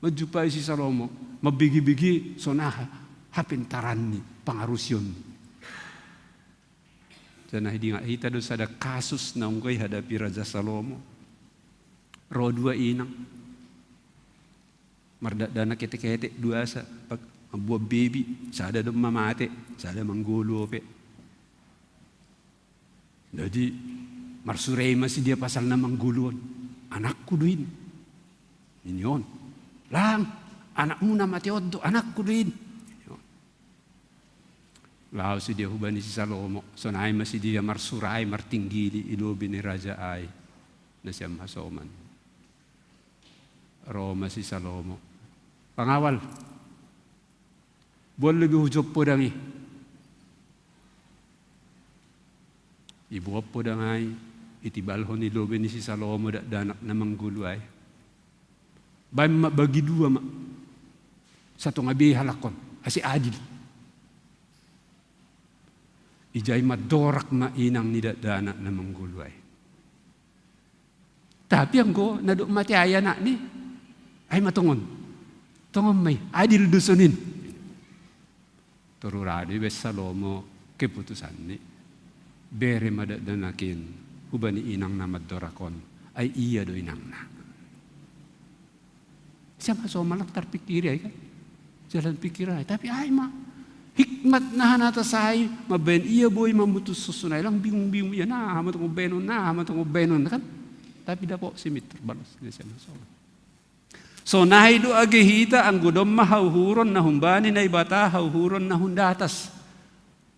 Manjumpai si Salomo, mabigi-bigi, sonai hapentaran ni, pangarusion ni. Janah diingat hita do sada kasus naung goi hadapi Raja Salomo. Ro dua inang. Mardatdanak ketek-ketek duasa, pak, mambuat bebi, sada do mamate, sada manggolu ope. Jadi, marsurai ma si dia pasal na manggolu on. Anakku do in. Ini on. Lang, anakmu na mate on do, anakku do in. Ini on. Laho si dia hubani si Salomo, sonai ma si dia marsurai, martinggili, i lobi ni raja ai. Nasiam hasoman. Ro ma si Salomo. Pangawal. Boan lobi hujop podang i. Iboan podang ai, itibalhon i lobi ni si Salomo dakdanak na manggolu ai. Baen ma bagi dua ma. Satonga be halak on, ase adil. Ijai mandorak ma inang ni dakdanak na manggolu ai. Tapi anggo na dob mate ai anakni, ai ma tongon. Tongon ma i, adil do sonin. Toru ra do ibaen Salomo keputusanni. Bere ma dakdanak in hubani inang na mandorak on, ai ia do inangna. Siapa so malang tarpikiri ai kan? Jalan pikiran ai. Tapi ai ma. Hikmat na hanatas ai, mambaen ia boi mamutus sonai, lang bingung-bingung ia, na aha ma tongon baenon, na aha ma tongon baenon kan? Tapi dapot si Mitter balos dia siapa so. Sonai do age hita anggo domma hauhuron na humbani Naibata, hauhuron na hundatas.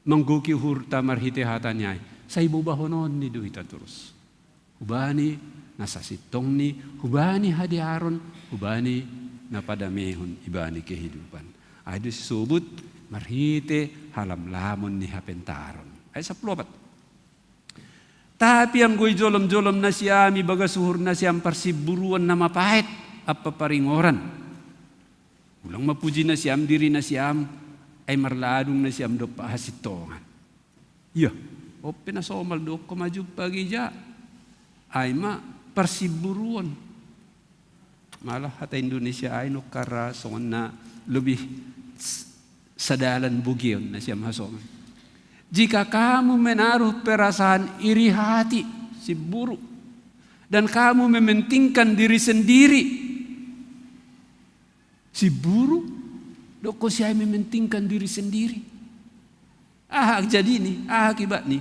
Manggoki uhurta marhite hatani ai. Sai bobahononni do hita torus. Hubani na sasintongni, hubani hadearon, hubani na padamehon ibani kehidupan. Ai do sisobut marhite halamlamon ni hapentaron. Ayat sampulu opat. Tapi anggo ijolom-jolom nasiam ibagas uhur nasiam parsimburuon na mapaet ampa paringoran, ulang mapuji nasiam diri nasiam, ai marladung nasiam dompak hasintongan. Ia, on pe na somal do, ho ma jumpa geja. Ai ma parsimburuon. Malah hata Indonesia ai nongkar ra songon na lebih s-, sadalan bogeon nasiam hasoman. Jika kamu menaruh perasaan iri hati, Siburu. Dan kamu mementingkan diri sendiri. Siburu, doko siai mementingkan diri sendiri. Ah, jadi ni, ah, akibat ni.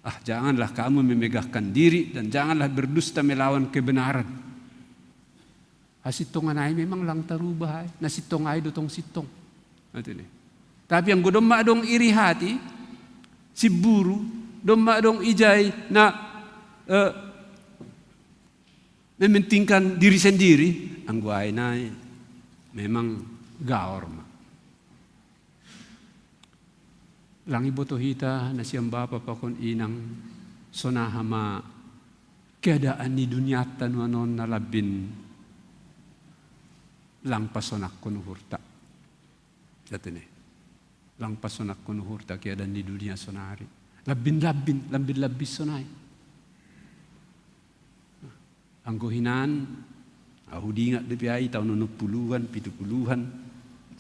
Ah, janganlah kamu memegahkan diri dan janganlah berdusta melawan kebenaran. Asitong anai memang lang tarubah ai, na sitong ai dotong sitong. Ati ni. Tapi anggo domma dong iri hati, siburu, domma dong ijai na eh, mementingkan diri sendiri, anggo ai nai memang gaor ma. Lang iboto hita nasiam bapa pakon inang, sonaha ma keadaan ni dunianta nuanon na labbin lang pasonangkon uhurta. Jatene. Lang pasonangkon uhurta keadaan ni dunia sonari. Labbin-labbin, labbin-labbin sonai. Anggo hinan, ahu dingat dope ai taon onom puluhan, pitu puluhan,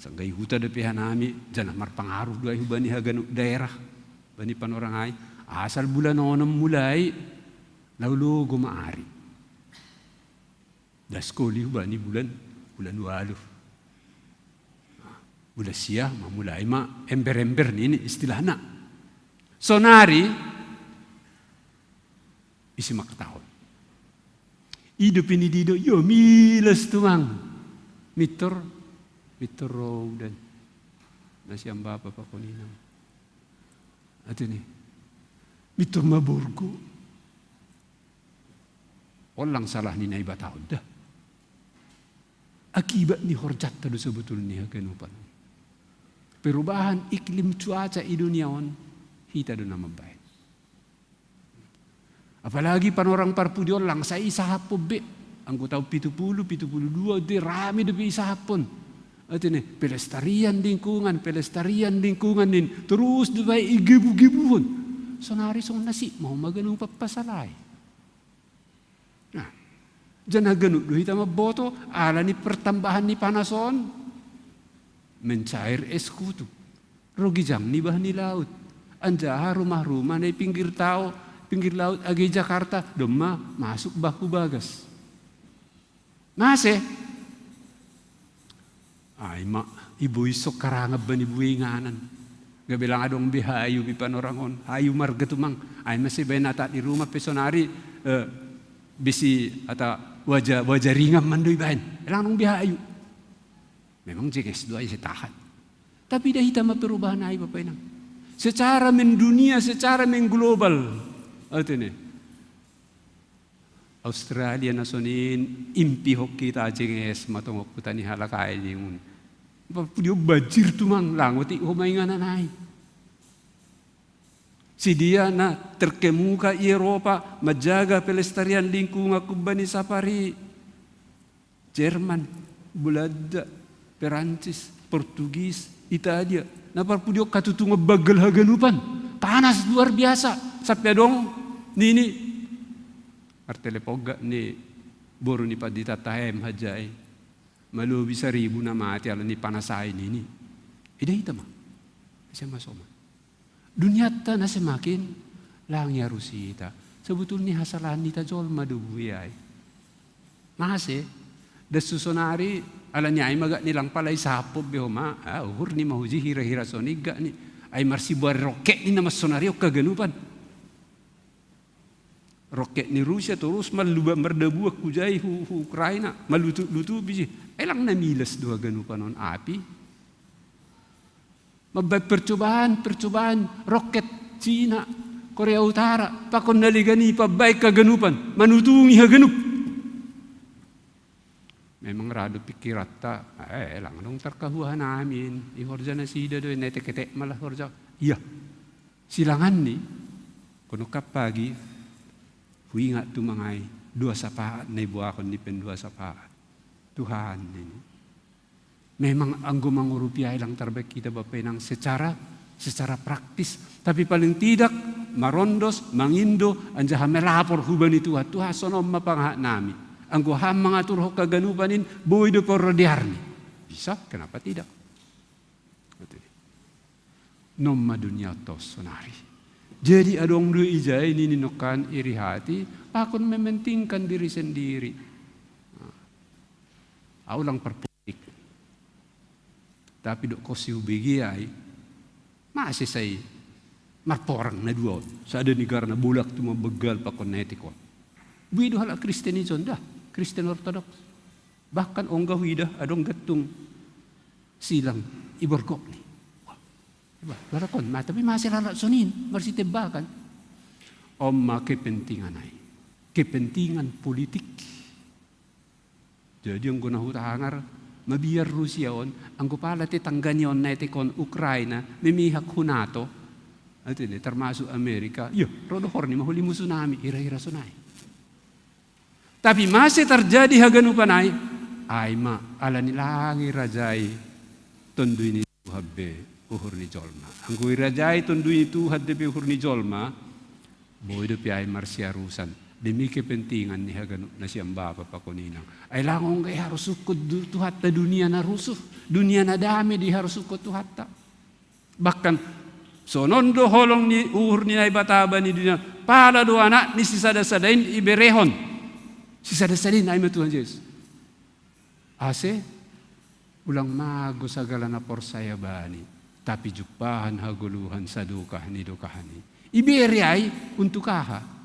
sanggai huta dope hanami, janah marpangaruh do ai hubani haganup daerah, bani panorang ai, asal bulan onom mulai, laho logo ma ari. Das koli hubani bulan, bulan waluh. Bulan sia ma mulai ma ember-ember nini istilahna. Sonari, isi makatahon. Ido pini dido, yo milas tumang. Mitor, mitor ro udan. Nasiam bapa pakon inang. Ati ni. Mitor ma borgo. Olang salah ni Naibata on da. Akibat ni horjatta do sebetulni haganupan. Perubahan iklim cuaca i dunia on, hita do na mambahen. Apalagi panorang parpudi on lang sai isahaphon be. Anggo taon pitu puluh, pitu puluh dua, de rame dope isahaphon. Ati ni, pelestarian lingkungan, pelestarian lingkungan nin. Terus dope igebu-gebuhon. Sonari songon nasib ma homa ganup papasalai. Nah, janah ganup do hita mamboto, ala ni pertambahan ni panas on, mencair es kutub. Ro gijang ni bah ni laut. Anjaha rumah-rumah na i pinggir tao, pinggir laut age Jakarta, domma masuk bah hu bagas. Mase? Ai ma, ibois so karangan bani bue inganan. Gabe lang adong be hayu di panorang on, hayu marga tumang. Ai mase baen ata di rumah pe sonari, eh, bisi ata waja, waja ringan ma do ibaen. Lang adong be hayu. Memang jenges do ai sitahan. Tapi da hita ma perubahan ai Bapa Inang. Secara mendunia, secara mengglobal. Ate ne. Australia na sonin, impihon hita jenges ma tongon huta ni halak ai ningon. Parpudi on banjir tumang, lang otik homa inganan ai. Sidia na terkemuka i Eropa, manjaga pelestarian lingkungan humbani sapari. Jerman, Belanda, Perancis, Portugis, Italia. Na parpudi on hatutungan banggal haganupan. Panas luar biasa. Sampe adong nini. Martelepon gak ni boru ni pandita Tahem hajai. Malobi saribu na mate ala ni panas ai nini. Ida hita ma. Ise ma soma. Duniatta na semakin lang iarusi hita. Sebetulni hasalahan ni hita jolma do bue ai. Mase, das tu sonari, ala ni ai ma gak ni lang pala isahaphon be homa, ah, uhur ni ma huji hira-hira soni gak ni. Ai marsibuari roket ni na mas sonari on haganupan. Roket ni Rusia torus malluba mardabuan hujai hu, hu Ukraina, malutu-lutu biji. Ai lang na milas do haganupan on api. Mambaen percobaan, percobaan roket Cina, Korea Utara, pakon na legan i pambaen haganupan, manutungi haganup. Memang ra do pikiranta, eh, lang adong tarkahua hanamin, i horja nasida do, na etek-etek ma lah horja. Ia, silanganni, kono kappagi, huingat tumang ai, dua sapaat na iboahon ni pendua sapaat. Tuhan ini. Memang anggo mangurupi ai lang tarbaen hita Bapa Inang secara, secara praktis. Tapi paling tidak marondos, mangindo, anjaha melapor hubani Tuhan. Tuhan, sonon ma pangahat nami. Anggo Ham mangaturhon haganupan in, boi do porro dearni. Bisa, kenapa tidak? Gitu. Non ma dunia tos sonari. Jadi adong do ijai nini nongkan iri hati, pakon mementingkan diri sendiri. Au lang parpolitik. Tapi dok ko si ubegi ai, mase sai marporang na dua on. Sada ni garana bolak tu mambegal pakon netik on. Bui do halak Kristen ijon da, Kristen Ortodoks. Bahkan ongga huida adong gettung silang iborgok ni. Wah, lalakon ma, tapi mase lalak sonin, marsitembakan. Om ma kepentingan ai. Kepentingan politik. Jadi anggo na hutangar, mabiar Rusia on, anggo pala tetanggani on na etek on Ukraina, memihak hu NATO, atene, termasuk Amerika, iya, ro do horni maholi musu nami, ira-ira sonai. Tapi mase terjadi haganupan ai, ai ma, ala ni lang irajai, tondui ni Tuhan be, uhur ni jolma. Anggo irajai tondui ni Tuhan de be uhur ni jolma, boi dope ai marsiarusan. Demi kepentingan ni haganup nasiam bapa pakon inang. Ai lang ongga iharusukon Tuhatta dunia na rusuh, dunia na dame diharusukon Tuhatta. Bahkan sonon do holong ni uhur ni Naibata bani dunia, pala do anak ni sisada-sadain iberehon. Sisada-sadain ai ma Tuhan Jesus. Ase ulang mago sagala na porsaya bani, tapi jumpahan hagoluhan sadokah ni dokah ni. Ibere ai untuk aha?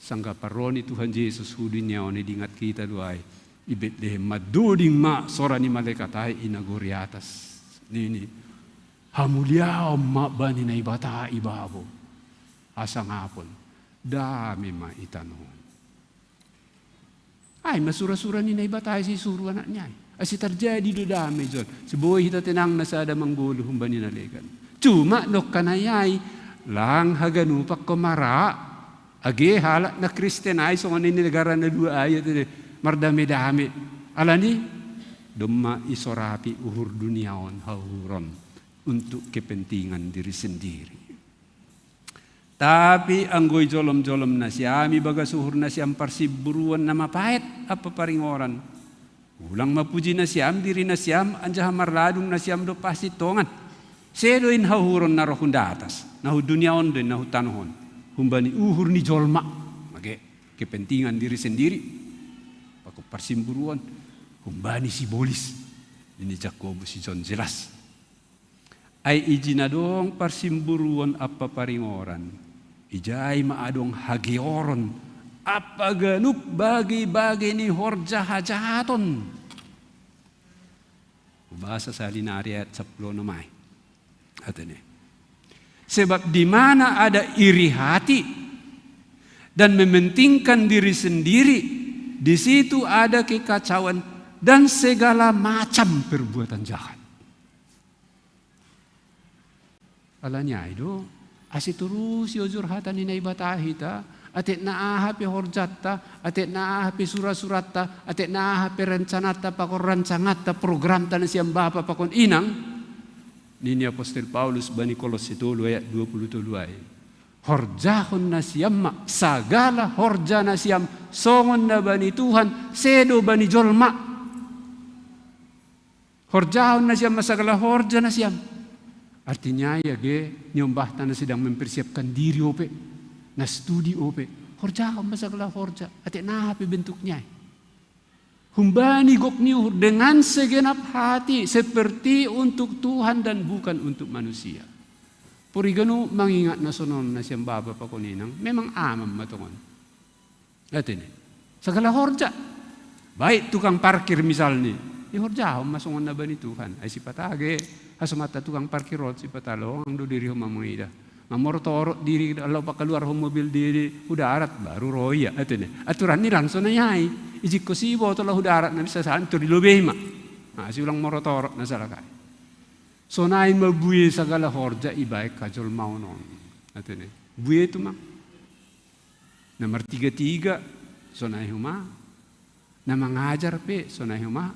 Sanggah parroni Tuhan Jesus hu dunia on, idingat kita do ai. I Betlehem mandoding ma sora ni malaikat ai i nagori atas. Nini, hamuliaon ma bani Naibata i babo. Hasangapon, dame ma i tano on. Ai ma sura-sura ni Naibata ai sisuru anaknya ai. Ase terjadi do dame jon. Siboi hita tenang na sada manggoluh humbani na legan. Cuma nongkan ai ai, lang haganup angka mara, age halak na Kristen ai songon i negara na dua ai, atene, mardame-dame. Alani, domma isorapi uhur dunia on hauhuron untuk kepentingan diri sendiri. Tapi anggo ijolom-jolom nasiam, ibagas uhur nasiam parsimburuon na mapaet ampa paringoran, ulang mapuji nasiam diri nasiam anjaha marladung nasiam dompak sintongan. Sedo in hauhuron na ro hun datas, na hu dunia on do in, na hu tanoh on. Humbani uhur ni jolma, mage kepentingan diri sendiri, pakon parsimburuon, humbani sibolis. Ini Jakobus ijon jelas. Ai ijin adong parsimburuon ampa paringoran, ijai ma adong hageoron ampa ganup bage-bage ni horja hajahaton. Bahasa sahali nari ayat sampulu onom ai. Atene. Sebab di mana ada iri hati dan mementingkan diri sendiri, di situ ada kekacauan dan segala macam perbuatan jahat. Alani ai do, ase turusi ojur hata ni Naibata hita, atik na aha pe horjanta, atik na aha pe sura-suranta, atik na aha pe rencananta, pakon rancanganta, programta nasiam bapa pakon inang, nini apostel Paulus bani Kolosse tolu ayat dua pulu tolu ai. Horjahon nasiam ma sagala horja nasiam songon na bani Tuhan, sedo bani jolma. Horjahon nasiam ma sagala horja nasiam. Artinya ai age niombahta na sedang mempersiapkan diri ope, na studi ope. Horjahon ma sagala horja, atik na aha pe bentuknya ai. Humbani gok ni uhur dengan segenap hati, seperti untuk Tuhan dan bukan untuk manusia. Puri ganup mangingat na sonon nasiam bapa pakon inang, memang aman ma tongon. Atene. Sagala horja. Baik tukang parkir misalni. Ihorjahon ma songon na bani Tuhan. Ai sipata age, hasomanta tukang parkir on sipata longang do diri homa mangida. Mamorot-orot diri, laho pakaluarhon mobil diri hu darat, baru ro ia. Atene. Aturan ni lang sonai ai. Ijikko si iboto laho hu darat na bisa santur dilobehi ma. Nah, si ulang morot-orot na salak ai. Sonai ma bue sagala horja ibaen hajolmaon on. Atene. Bue tu ma. Na martiga-tiga, sonai homa. Na mangajar pe, sonai homa.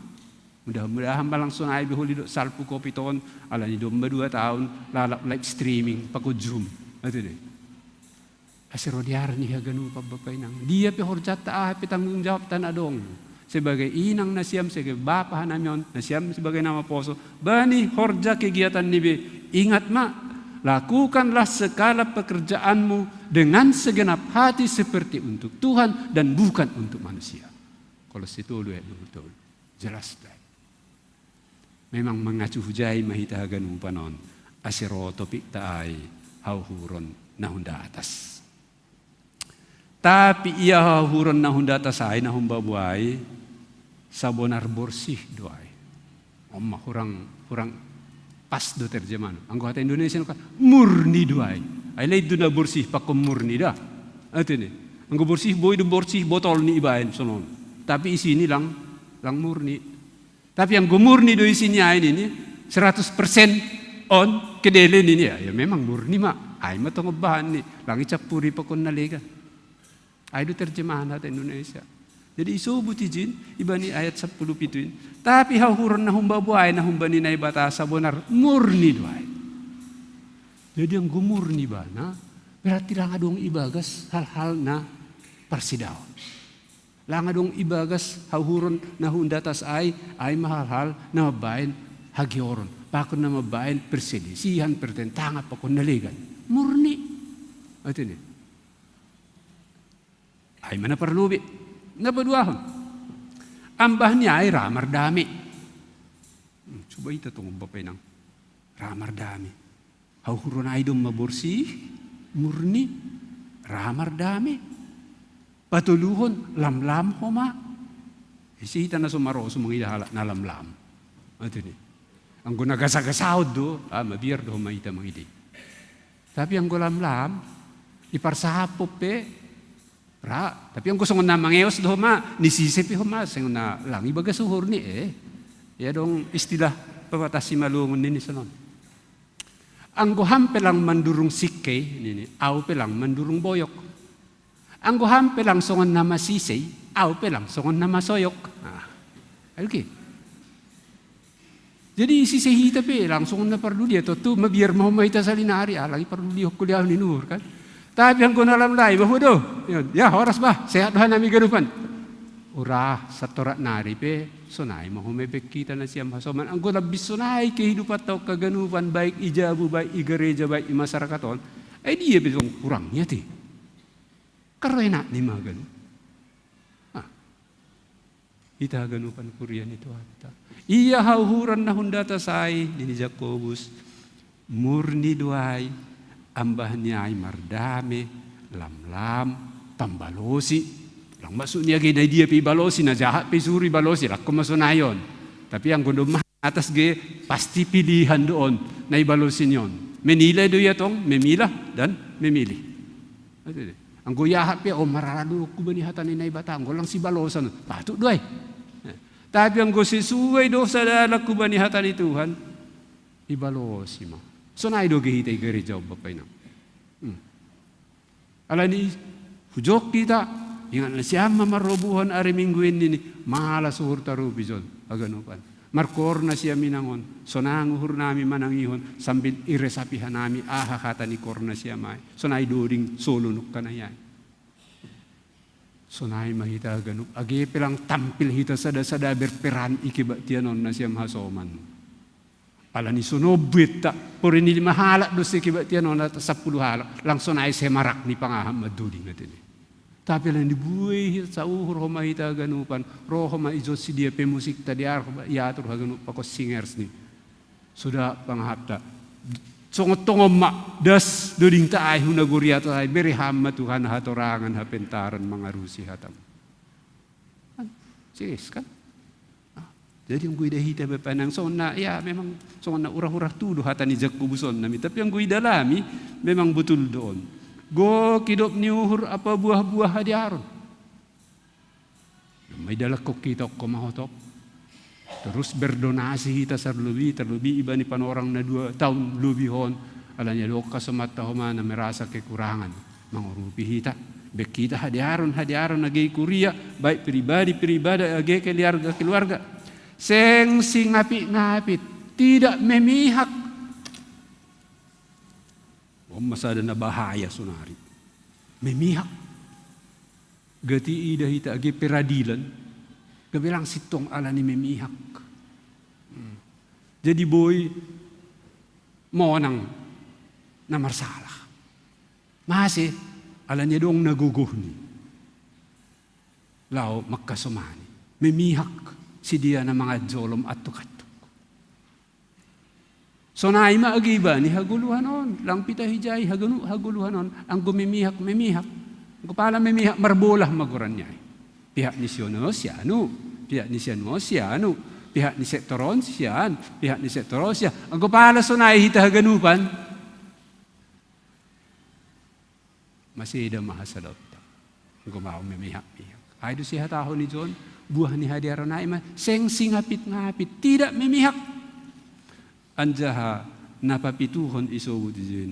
Mudah-mudahan balang sonai be holi dok salpu kopi ton, alani domma dua taon, lalap live streaming, pakon Zoom. Atene. Ase ro diarni haganupan bapa inang. Dia pe horjanta aha pe tanggung jawabta na adong. Sebagai inang nasiam, sebagai bapa hanami on, nasiam sebagai na maposo. Bani horja kegiatan ni be. Ingat ma, Lakukanlah segala pekerjaanmu dengan segenap hati seperti untuk Tuhan dan bukan untuk manusia. Kolose tolu ayat dua puluh tolu. Jelas dai. Memang mangacu hujai ma hita haganupan on, ase ro topikta ai hauhuron na hun datas. Tapi ia hauhuron na hun datas ai, na hun babu ai, sabonar borsih do ai. Omma hurang, hurang pas do terjemahna. Anggo hata Indonesia kan murni do ai. Ai lain do na borsih pakon murni da. Ate ne. Anggo borsih boi do borsih botol ni ibaen sonon. Tapi isini lang, lang murni. Tapi anggo murni do isini ai nini, seratus persen on kedele nini, ya, ya memang murni ma. Ai ma tong bahan ni, lang icampuri pakon na legan. Ai do terjemahan hata Indonesia. Jadi isobut ijin, ibani ayat sampulu pitu in. Tapi hauhuron na hun babu ai, na humbani Naibata sabonar murni do ai. Jadi anggo murni ibana, berarti lang adong ibagas hal-hal na parsidaon. Lang adong ibagas hauhuron na hun datas ai, ai ma hal-hal na mambaen hageoron, pakon na mambaen perselisihan, pertentangan, pakon na legan. Murni. Ate ne. Ai ma na parlobei. Na paduahon. Ambah ni ai ra mardame. Hmm, coba ita tong bapa inang. Ra mardame. Hauhuron ai domma borsih, murni, ra mardame. Patoluhon, lamlam homa. Ise hita na so maroso mangida halak na lamlam. Ate ne. Anggo na gasa-gasaon do, ah, mabiar do homa hita mangidai. Tapi anggo lamlam, iparsahapon pe, ra, tapi anggo songon na mangeos do homa, ni sise pe homa, songon na lang ibagas uhur ni, eh. Ia adong istilah pabatasi malungun nini sonon. Anggo ham pe lang mandurung singkei, nini, au pe lang mandurung boyok. Anggo ham pe lang songon na masisei, au pe lang songon na masoyok. Nah, oke. Jadi sise hita pe lang songon na parduli, atau tu mabiar ma homa hita salinari, ah, lang ipardulihon kuliah ni nuhur kan. Tapi anggo na lam lai, bah, do. Ya, ya, horas, bah, sehat do hanami ganupan. Ura, satorat nari pe, sonai ma homa epek hita nasiam hasoman. Anggo lambis sonai kehidupanta on haganupan, baik i jabu, baik i gareja, baik i masyarakat on. Ai dia pe tong kurangnya te. Karena enak ni ma ganup. Ah. Hita haganupan kuria ni Tuhanta. Ia hauhuron na hun datas ai, nini Jakobus, murni do ai, ambah ni ai mardame, lamlam, tambalosi. Lang maksud ni age na dia pe ibalosi, na jahat pe isuru ibalosi, lang homa sonai on. Tapi anggo domma atas ge pasti pilihan do on, na ibalosi ni on. Menilai do ia tong, memilah dan memilih. Ate ne. Anggo jahat pe, oh, marara do hubani hata ni Naibata, anggo lang sibalosan, patut do ai. Tapi anggo sesuai do sada anak hubani hata ni Tuhan, ibalosi ma. Sonai do age hita i gareja on bapa inang. Hmm. Alani hujok hita, ingat nasiam ma marrobuhon ari Minggu in nini, malas uhur tarupi jon, haganupan. Markoor nasiam inang on, sonang uhur nami manangihon, sambil iresapi hanami aha hata ni koor nasiam ai. Sonai doding solu nungkanai ai. Sonai ma hita haganup, age pe lang tampil hita sada-sada berperan i kebaktian on nasiam hasoman. Alani sonon buetta, pori ni lima halak do se kebaktian on, ata sampulu halak, lang sonai semarak ni pangahat mandoding ate ne. Tapi alani buei hita sauhur homa hita haganupan, ro homa ijon si dia pemusikta, diatur haganup pakon singers ni. Suda pangahatta. Songon tongon ma das dodingta ai hu nagori atas ai, bere ham ma Tuhan hatorangan hapentaran mangarusi hatam. Kan? Serius kan? Ah, jadi anggo ida hita bapa inang songon na, ya memang songon na urah-urah tudu hata ni Jakobus on nami, tapi anggo idalami memang botul do on. Gok idop ni uhur apa buah-buah hadiaron. Mai dalangkon hita ongko mahotop. Terus berdonasi hita sarlobi, terlobi ibani panorang na dua taon lobi on. Alani adong kasomanta homa na merasa kekurangan. Mangurupi hita. Bek hita hadiaron, hadiaron age kuria, baik pribadi, pribadi age keluarga, keluarga. Seng singapit-ngapit, tidak memihak. On ma sada na bahaya sonari. Memihak. Gati ida hita age peradilan, gabe lang sintong alani memihak. Hmm. Jadi boi monang na marsala. Mase, ala ni adong na gogohni laho mangkasomani. Memihak si dia na manganjolom antuk-antuk. Sonai ma age ibani hagoluhan on, lang pitahijai haganu hagoluhan on, anggo memihak, memihak. Anggo pala memihak marbolah ma goranna i. Pihak ni si on si anu, pihak ni si anu si anu, pihak ni sektor on si an, pihak ni sektor on si an. Anggo pala sonai hita haganupan, maseda ma hasadaonta. Anggo mau memihak-mihak. Ai do sihatahon ni John, buah ni hadearan ai ma seng singapit-ngapit, tidak memihak. Anjaha na papituhon isobut i jin,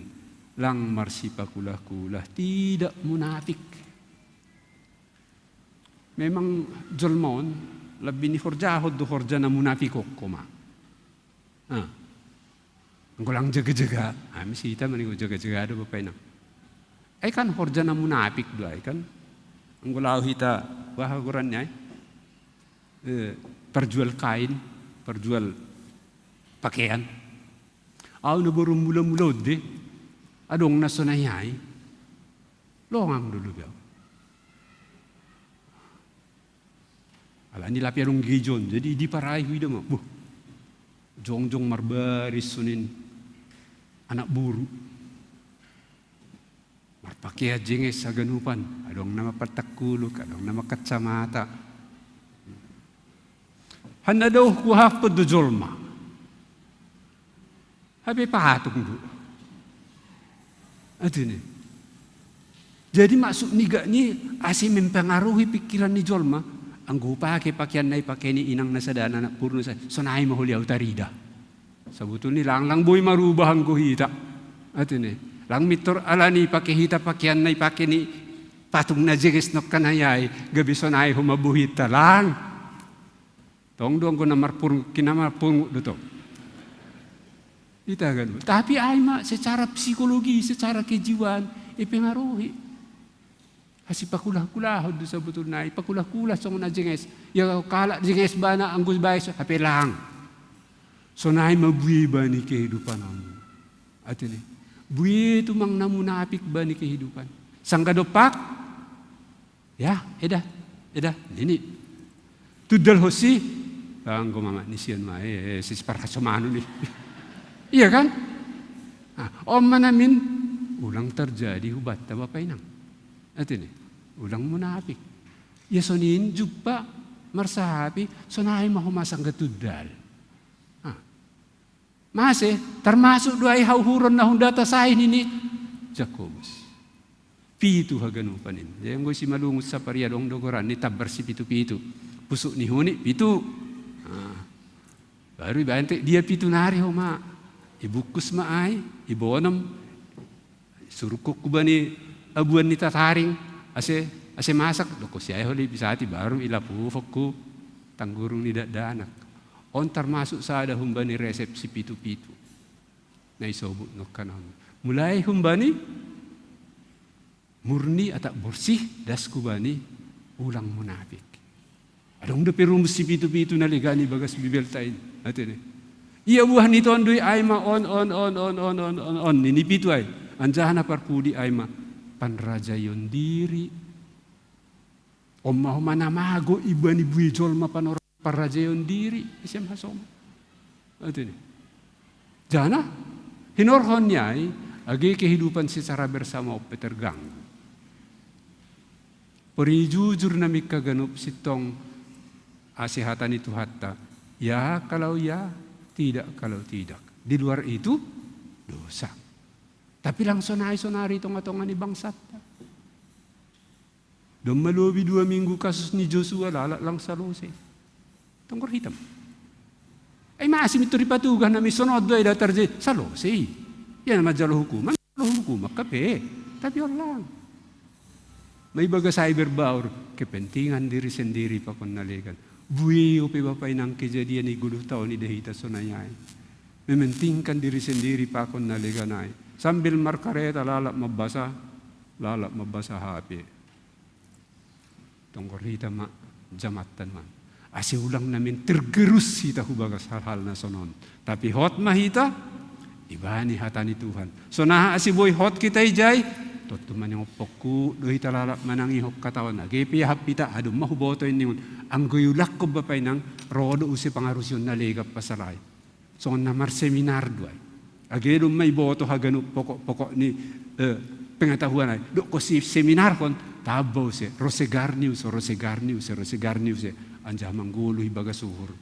lang marsipakulah-kulah, tidak munafik. Memang jolma on lebih ni horjahon do horja na munafik okko ma. Ah. Anggo lang jaga-jaga, ami sita mani jaga-jaga do bapak inang. Ai kan horja na munafik do ai kan. Anggo laho hita baha goranna ai. Eh, perjual kain, perjual pakaian. Au na boru mula-mula onde, adong na sonai ai. Longang dulu bau. Ala ni lape adong gejon, jadi diparai huida ma. Buh. Jongjong marbaris sonin anak boru. Marpakean jenges haganupan, adong na mapatangkuluk, adong na makacamata. Hanna doh kuhahpon do jolma. Hape patung do. Ate ne. Jadi maksud ni gak ni ase mempengaruhi pikiran ni jolma. Anggo pake pakean na ipake ni inang na sada anak boru na sada, sonai ma holi au tarida. Sabutulni langlang boi marubah anggo hita. Ate ne. Lang mintor ala ni pake hita pakean na ipake ni patung na jenges nongkan ai, gabe sonai homa bohita lang. Tong do anggo na marpurung, kina marpurung do tong. Ita kan. Tapi ai ma secara psikologi, secara kejiwaan, ipengaruhi. Hasipakulah-kulahon do sabutulna, ipakulah-kulah songon na jenges. Ya kalak jenges bana anggo baes hape lang. Sonai ma buei bani kehidupan on. Ate ne. Buei tumang na munafik bani kehidupan. Sangga dompak. Ya, eda, eda, nini. Tudal hosi, anggo mama ni sian ma, eh, eh, si parhasomanu ni. Iya kan? Nah, on ma namin, ulang terjadi hubanta bapak inang. Ate ne, ulang munafik. Ya sonin jumpa, marsahapi, sonai ma homa sangga tudal. Nah, mase, termasuk do ai hauhuron na hundata sai nini Jakobus. Pitu haganupan in. Jadi anggo simalungun sapari adong do goran ni tambar sipitu-pitu. Pusuk ni huni pitu. Nah, baru ibaen te dia pitu nari homa. Ibungkus ma ai, ibonom. Surukku kubani abuan ni tataring, ase, ase masak, doko si ai holi bisati baru ilapufokku tanggurung ni dakdanak. On termasuk sada humbani resep sipitu-pitu. Na isobut nongkan on. Mulai humbani murni atap borsih das kubani ulang munafik. Adong dope rumus sipitu-pitu na legan ibagas Bibelta in. Ate ne. Ia buah ni tondui ai ma on, on, on, on, on, on, on, on, nini pitu ai. Anjaha na parpudi ai ma panrajaion diri. On ma homa na mago ibani buei jolma panorang parrajaion diri, ise ma hasoma. Ate ne. Jana, hinorhon ni ai, age kehidupan secara bersama on pe terganggu. Pori jujur namingka ganup sintong ase hata ni Tuhanta. Ya kalau ya, tidak kalau tidak. Di luar itu, dosa. Tapi lang sonai sonari tonga-tonga ni bangsanta. Domma lobi dua minggu kasus ni Joshua lalap lang salose. Tonggor hitam. Ai masih mitu ripatugah nami sonot do ai datar je salose. Ia na manjalo hukuman, lo hukuman kape. Tapi on lang. Mai bagas ai berbaur kepentingan diri sendiri pakon na legan. Buei ope bapak inang kejadian i goluh taon i dahita sonai ai. Mementingkan diri sendiri pakon na legan ai. Sambil markareta lalap mambasa, lalap mambasa H P. Tonggor hita ma jamatan man. Ase ulang namin tergerus hita hubagas hal-hal na sonon. Tapi hot ma hita, Ibani hata ni Tuhan. Songon na asa boi hot hita ijai, tontu manang ompungku do hita lalap manangihon hata on, age pe ia hapita, adong ma huboto ninna on. Anggo iulakkon bapa inang, ro do use pangarusion na legan pasal ai. Songon na marseminar do ai. Age do ma iboto haganup pokok-pokok ni, eh, pengetahuan ai. Dok hos seminarhon, tamba use, ro segar ni use, ro segar ni use, ro segar ni use. Anjaha manggoluh ibagas uhur,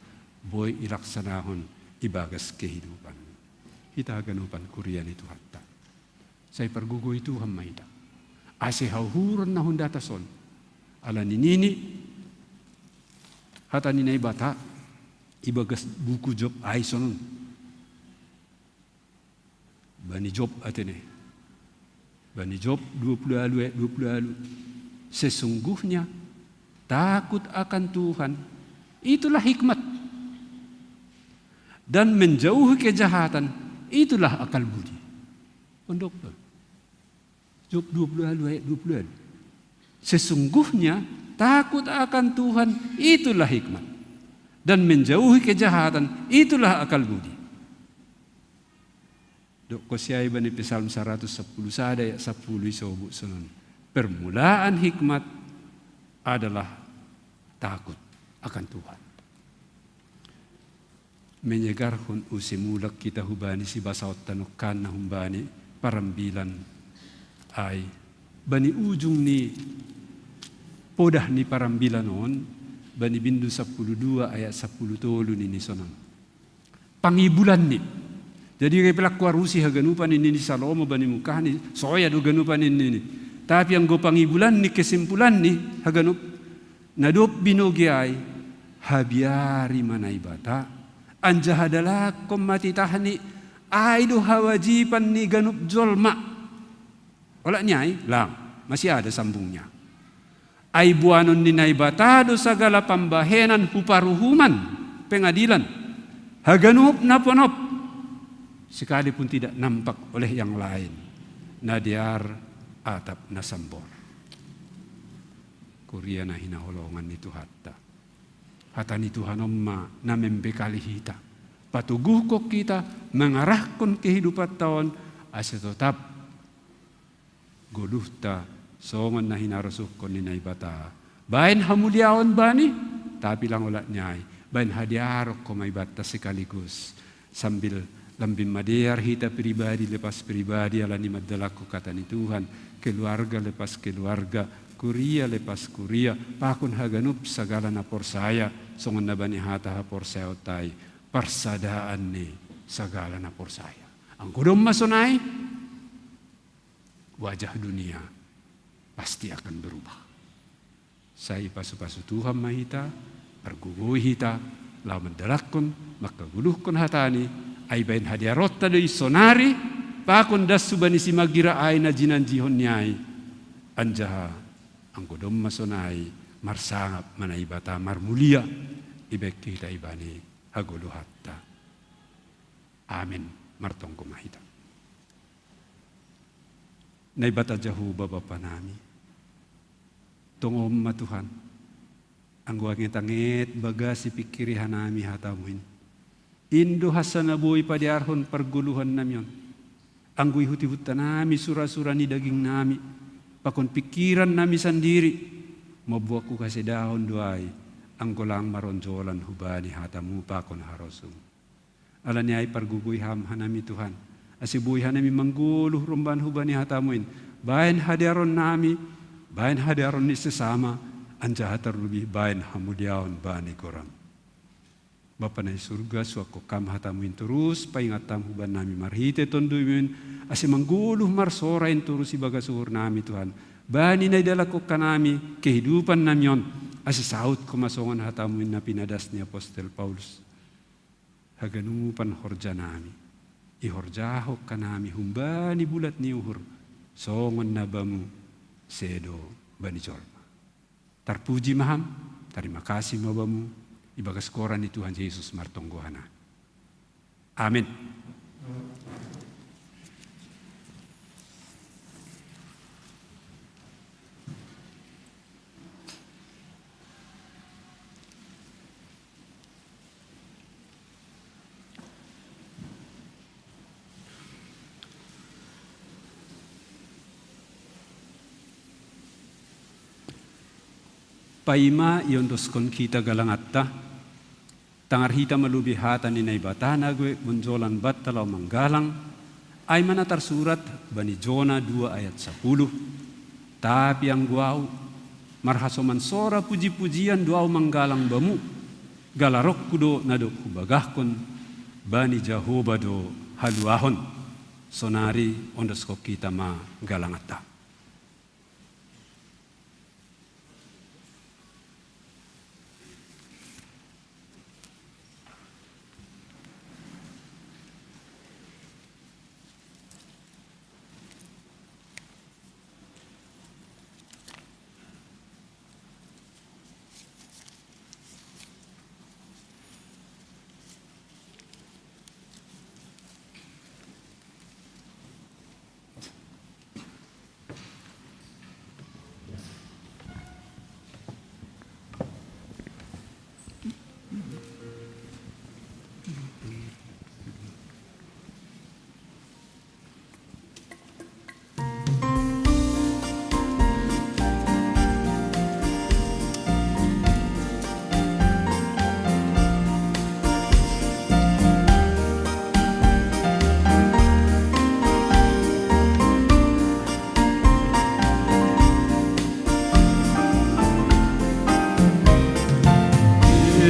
boi ilaksanahon ibagas kehidupan. Hita haganupan kuria ni Tuhanta, sai pargogoi Tuhan ma hita. Ase hauhuron na hundata son. Ala ni nini, hata ni Naibata, ibagas buku Job ai sonon. Bani Job atene. Bani Job dua puluh alu ayat dua puluh alu. Sesungguhnya takut akan Tuhan, itulah hikmat. Dan menjauhi kejahatan, itulah akal budi. Pondok Job dua puluh alu ayat dua puluh alu. Sesungguhnya takut akan Tuhan, itulah hikmat. Dan menjauhi kejahatan, itulah akal budi. Dok hos ia bani Psalm saratus sampulu sada ayat sampulu isobut sonon. Permulaan hikmat adalah takut akan Tuhan. Menyegarhon use mulak hita hubani sibasaonta nangkaningan humbani parambilan ai. Bani ujung ni podah ni parambilan on, bani bindu sampulu dua ayat sampulu tolu nini sonon. Pangibulanni. Jadi, age pe lang huarusi haganupan nini Salomo bani mungkahni, soya do haganupan nini. Tapi anggo pangibulanni, kesimpulanni, haganup na dob binoge ai, habiari ma Naibata, anjaha dalakkon ma titahni, ai do hawajiban ni ganup jolma. Olat ni ai, lang, masih ada sambungnya. Ai boanon ni Naibata do sagala pambahenan hu paruhuman pengadilan, haganup na ponop, sekalipun tidak nampak oleh yang lain, na dear atap na sambor. Kuria na hinaholongan ni Tuhanta. Hata ni Tuhan on ma na membekali hita, patoguhkon hita, mangarahkon kehidupanta on, ase totap goluhta songon na hinarosuhkon ni Naibata. Baen hamuliaon bani, tapi lang olat ni ai, baen hadearon homa ibanta sekaligus. Sambil lambin madear hita pribadi lepas pribadi ala ni mandalakkon hata ni Tuhan, keluarga lepas keluarga, kuria lepas kuria, pakon haganup sagala na porsaya, songon na bani hata haporsayaonta i, parsadaan ni sagala na porsaya. Anggo domma sonai, wajah dunia pasti akan berubah. Sai pasu-pasu Tuhan ma hita, pargogoi hita, laho mandalakkon, manghagoluhkon hatani, ai baen hadearonta do i sonari, pakon das hubani simagira ai na jinanjihon ni ai. Anjaha anggo domma sonai, marsangap ma Naibata marmulia, ibaen hita ibani hagoluhanta. Amen. Martonggo ma hita. Naibata Jahowa Bapa nami, tongon ma Tuhan, anggo anget-anget bagasi pingkiri hanami hatamu in. In do hansa na boi padearhon pargoluhan nami on. Anggo ihut-ihuta nami sura-sura ni daging nami, pakon pingkiran nami sandiri, mamboan huhasedahon do ai, anggo lang maronjolan hubani hatamu pakon harosum. Ala ni ai pargogoi ham hanami Tuhan, ase boi hanami manggoluh romban hubani hatamu in, baen hadearon nami, baen hadearon ni sesama, anjaha tarlubi baen hamuliaon bani goram. Bapa na i surga, suakkon ham hatamu in torus paingat ham huban nami marhite tonduymu in, ase manggoluh marsora in torus ibagas uhur nami Tuhan. Bani na idalakkon hanami kehidupan nami on, ase saut homa songon hatamu in na pinadas ni apostel Paulus. Haganupan horja nami, ihorjahon hanami humbani bulat ni uhur, songon na bamu sedo bani jolma. Tarpuji ma ham, tarima kasih ma bamu, ibagas goran ni Tuhan Jesus martonggo hanami. Amen. Paima iondoskon kita galangatta, tangar hita ma lobei hata ni Naibata na gabe bonjolan banta laho manggalang, ai ma na tarsurat bani Jona dua ayat sapuluh. Tapi anggo ahu, marhasoman sora puji-pujian do ahu manggalang bamu, galarongku do na dob hubagahkon, bani Jahowa do haluahon. Sonari ondoskon kita ma galangatta.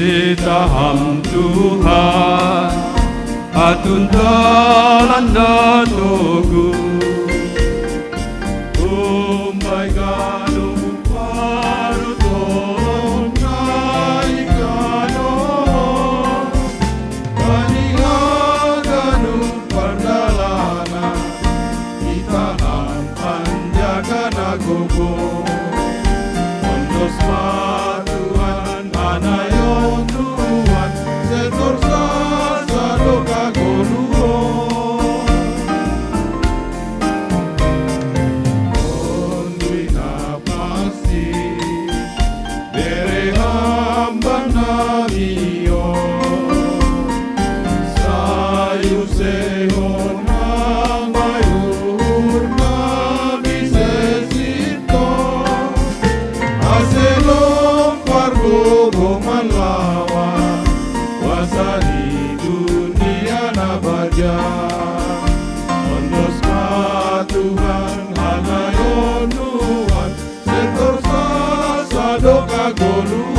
Hita Ham Tuhan, atundalan na togu. Umbai ganup parutolon na i kanon, bani haganup pardalanan, hita Ham panjaga na gogo. Ondos ma Tuhan hanayon Tuhan, setor sasadok hagoluhon. Tonduy na pansik, bere Ham bannami on. Sai usehon Ham ma uhurnami sesintong, ase long pargogo manlawan kuasa ni dunia na badia. Ondos ma Tuhan hanayon Tuhan, setor sasadok hagoluhon.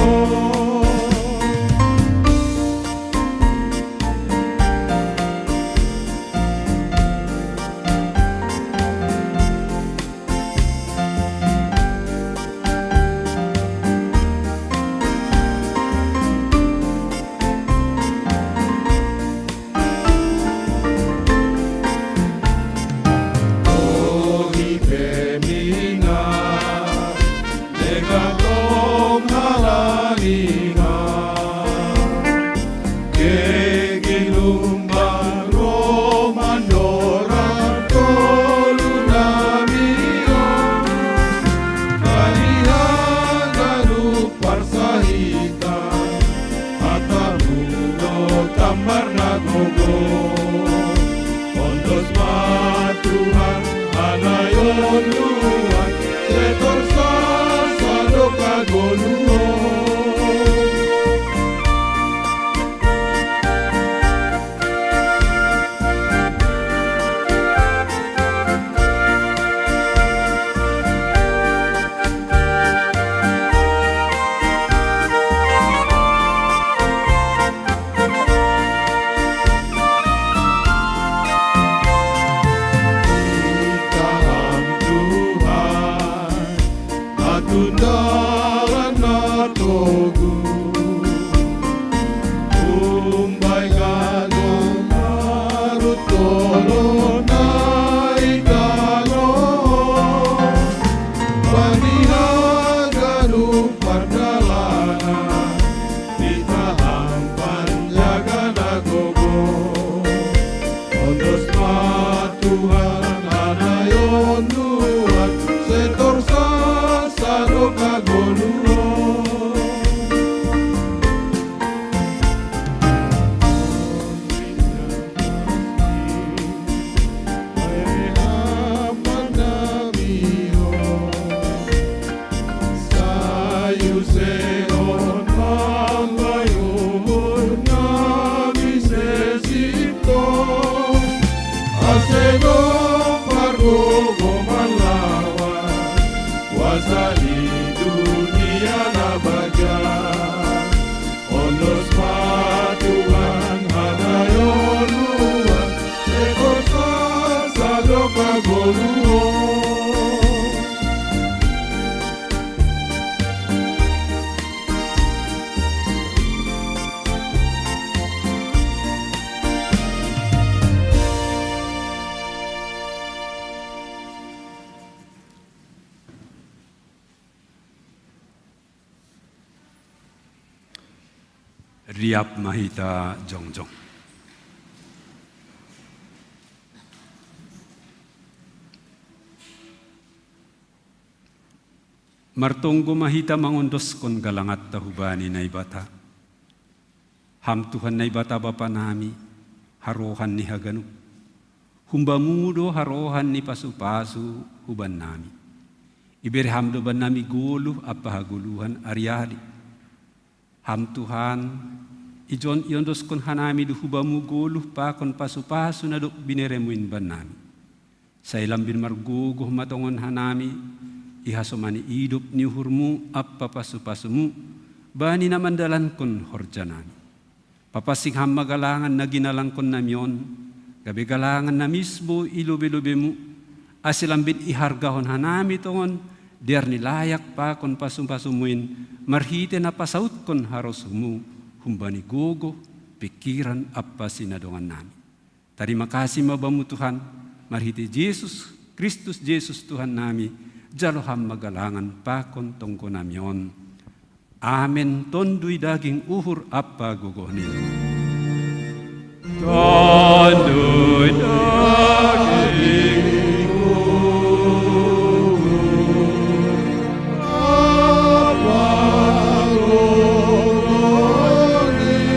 Oi pemina, denggan tong halangi Ham. Gegei lumban ro mandorab tolu nami on, bani haganup parsahitan, hatamu do tambar na gogo. Ondos ma Tuhan hanayon Tuhan, setor sasadok hagoluhon. Hita Ham Tuhan, atundalan na togu. Umbai ganup parutolon na i kanon, bani haganup pardalanan, hita Ham panjaga na gogo. Ondos ma Tuhan hanayon Tuhan, setor sasadok hagoluhon. Riap ma hita jongjong. Martonggo ma hita mangondoskon galanganta hubani Naibata. Ham Tuhan Naibata Bapa nami, harohan ni haganup. Humbamu do harohan ni pasupasu hubannami. Ibere ham do bannami goluh ampa hagoluhan ari-ari. Ham Tuhan, ijon iondoskon hanami do hubamu goluh pakon pasupasu na dob bineremuin bannami. Sai lambin margogoh ma tongon hanami, ihasomani idop ni uhurmu ampa pasupasumu, bani na mandalankon horjanami. Papansing ham ma galangan na ginalangkonnami on, gabe galangan na misbou i lobelobemu, ase lambin ihargahon hanami tongon, dear ni layak pakon pasupasumuin, marhite na pasautkon harosuhmu, humbani gogoh, pingkiran ampa sinadongannami. Tarima kasih ma Bamu Tuhan, marhite Jesus Kristus Jesus Tuhannami, jalo ham ma galangan pakon tonggonami on. Amen. Tonduy daging uhur ampa gogoh ni. Tonduy daging uhur ampa gogoh ni.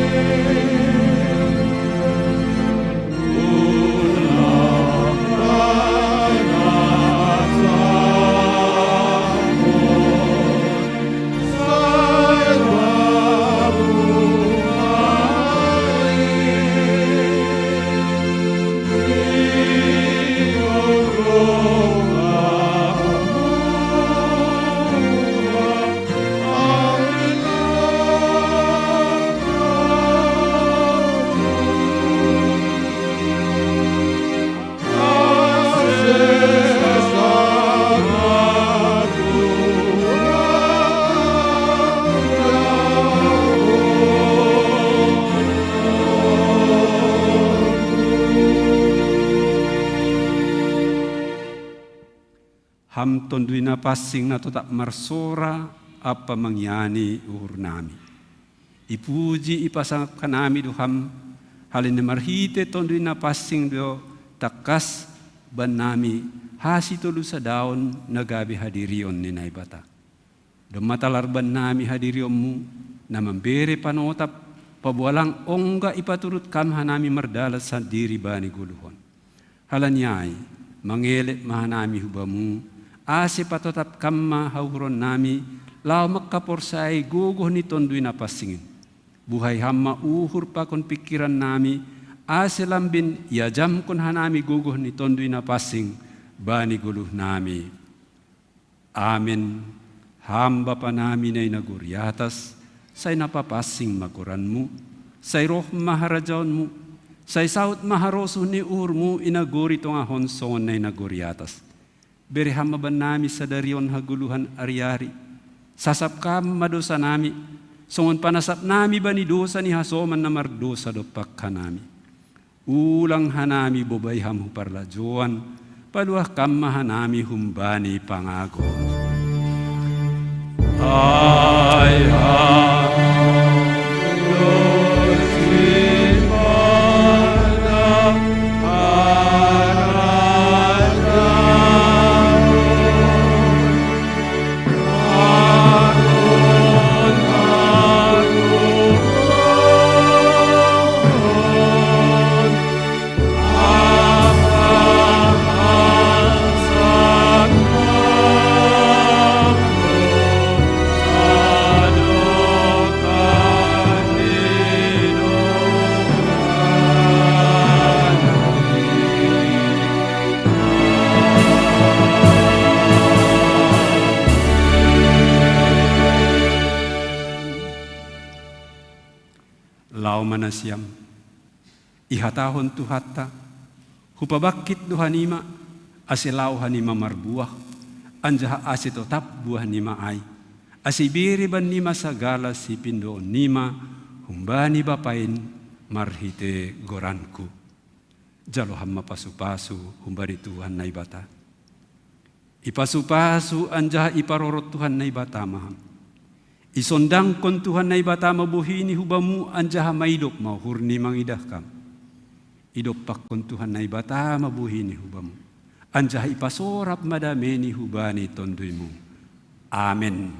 Ham Tonduy Napansing na totap marsora ampa mangiani uhurnami. Ipuji ipasangap hanami do Ham, halani marhite Tonduy Napansing do tangkas bannami hasitolusadaon na gabe hadirion ni Naibata. Domma talar bannami hadirionmu, na mambere panotap, paboa lang ongga ipaturut Kam hanami mardalan sandiri bani goluh on. Halani ai, mangelek ma hanami hu Bamu, ase patotap Kam ma hauhuronnami, laho mangkaporsayai gogoh ni Tonduy Napansing in. Buhai Ham ma uhur pakon pingkirannami, ase lambin iajamkon hanami gogoh ni Tonduy Napansing bani goluhnami. Amen. Ham Bapanami na i nagori atas, sai na papansing ma goranMu, sai roh ma harajaonMu, sai saut ma harosuh ni uhurMu i nagori tongah on songon na i nagori atas. Bere Ham ma bannami sadari on hagoluhan ari-ari. Sasap Kam ma dosanami, songon panasapnami bani dosa ni hasoman na mardosa dompak hanami. Ulang hanami bobai Ham hu parlajouan, paluah Kam ma hanami humbani pangago. Ai Ham do simada harajaon. Laho ma nasiam, ihatahon Tuhanta, hupabangkit do hanima, ase laho hanima marbuah, anjaha ase totap buahnima ai, ase ibere bannima sagala sipindoonnima humbani Bapa in marhite goranku. Jalo Ham ma pasupasu humbani Tuhan Naibata. Ipasupasu anjaha iparorot Tuhan Naibata ma Ham. Isondangkon Tuhan Naibata ma bohini hu bamu, anjaha maidop ma uhurni mangidah kam. Idompakkon Tuhan Naibata ma bohini hu bamu, anjaha ipasorap ma dameni hubani tonduymu. Amen.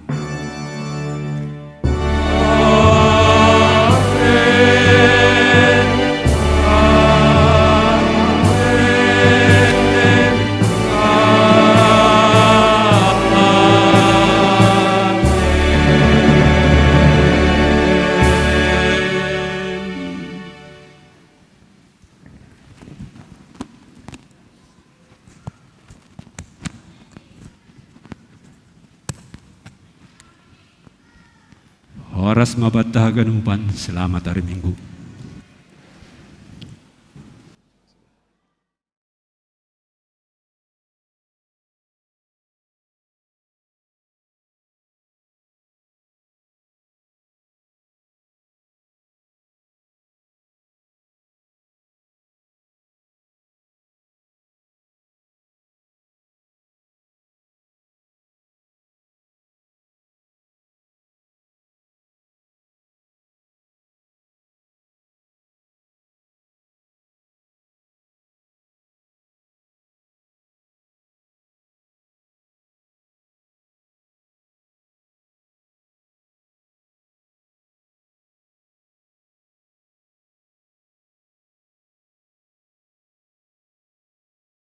Horas ma banta haganupan, selamat hari Minggu.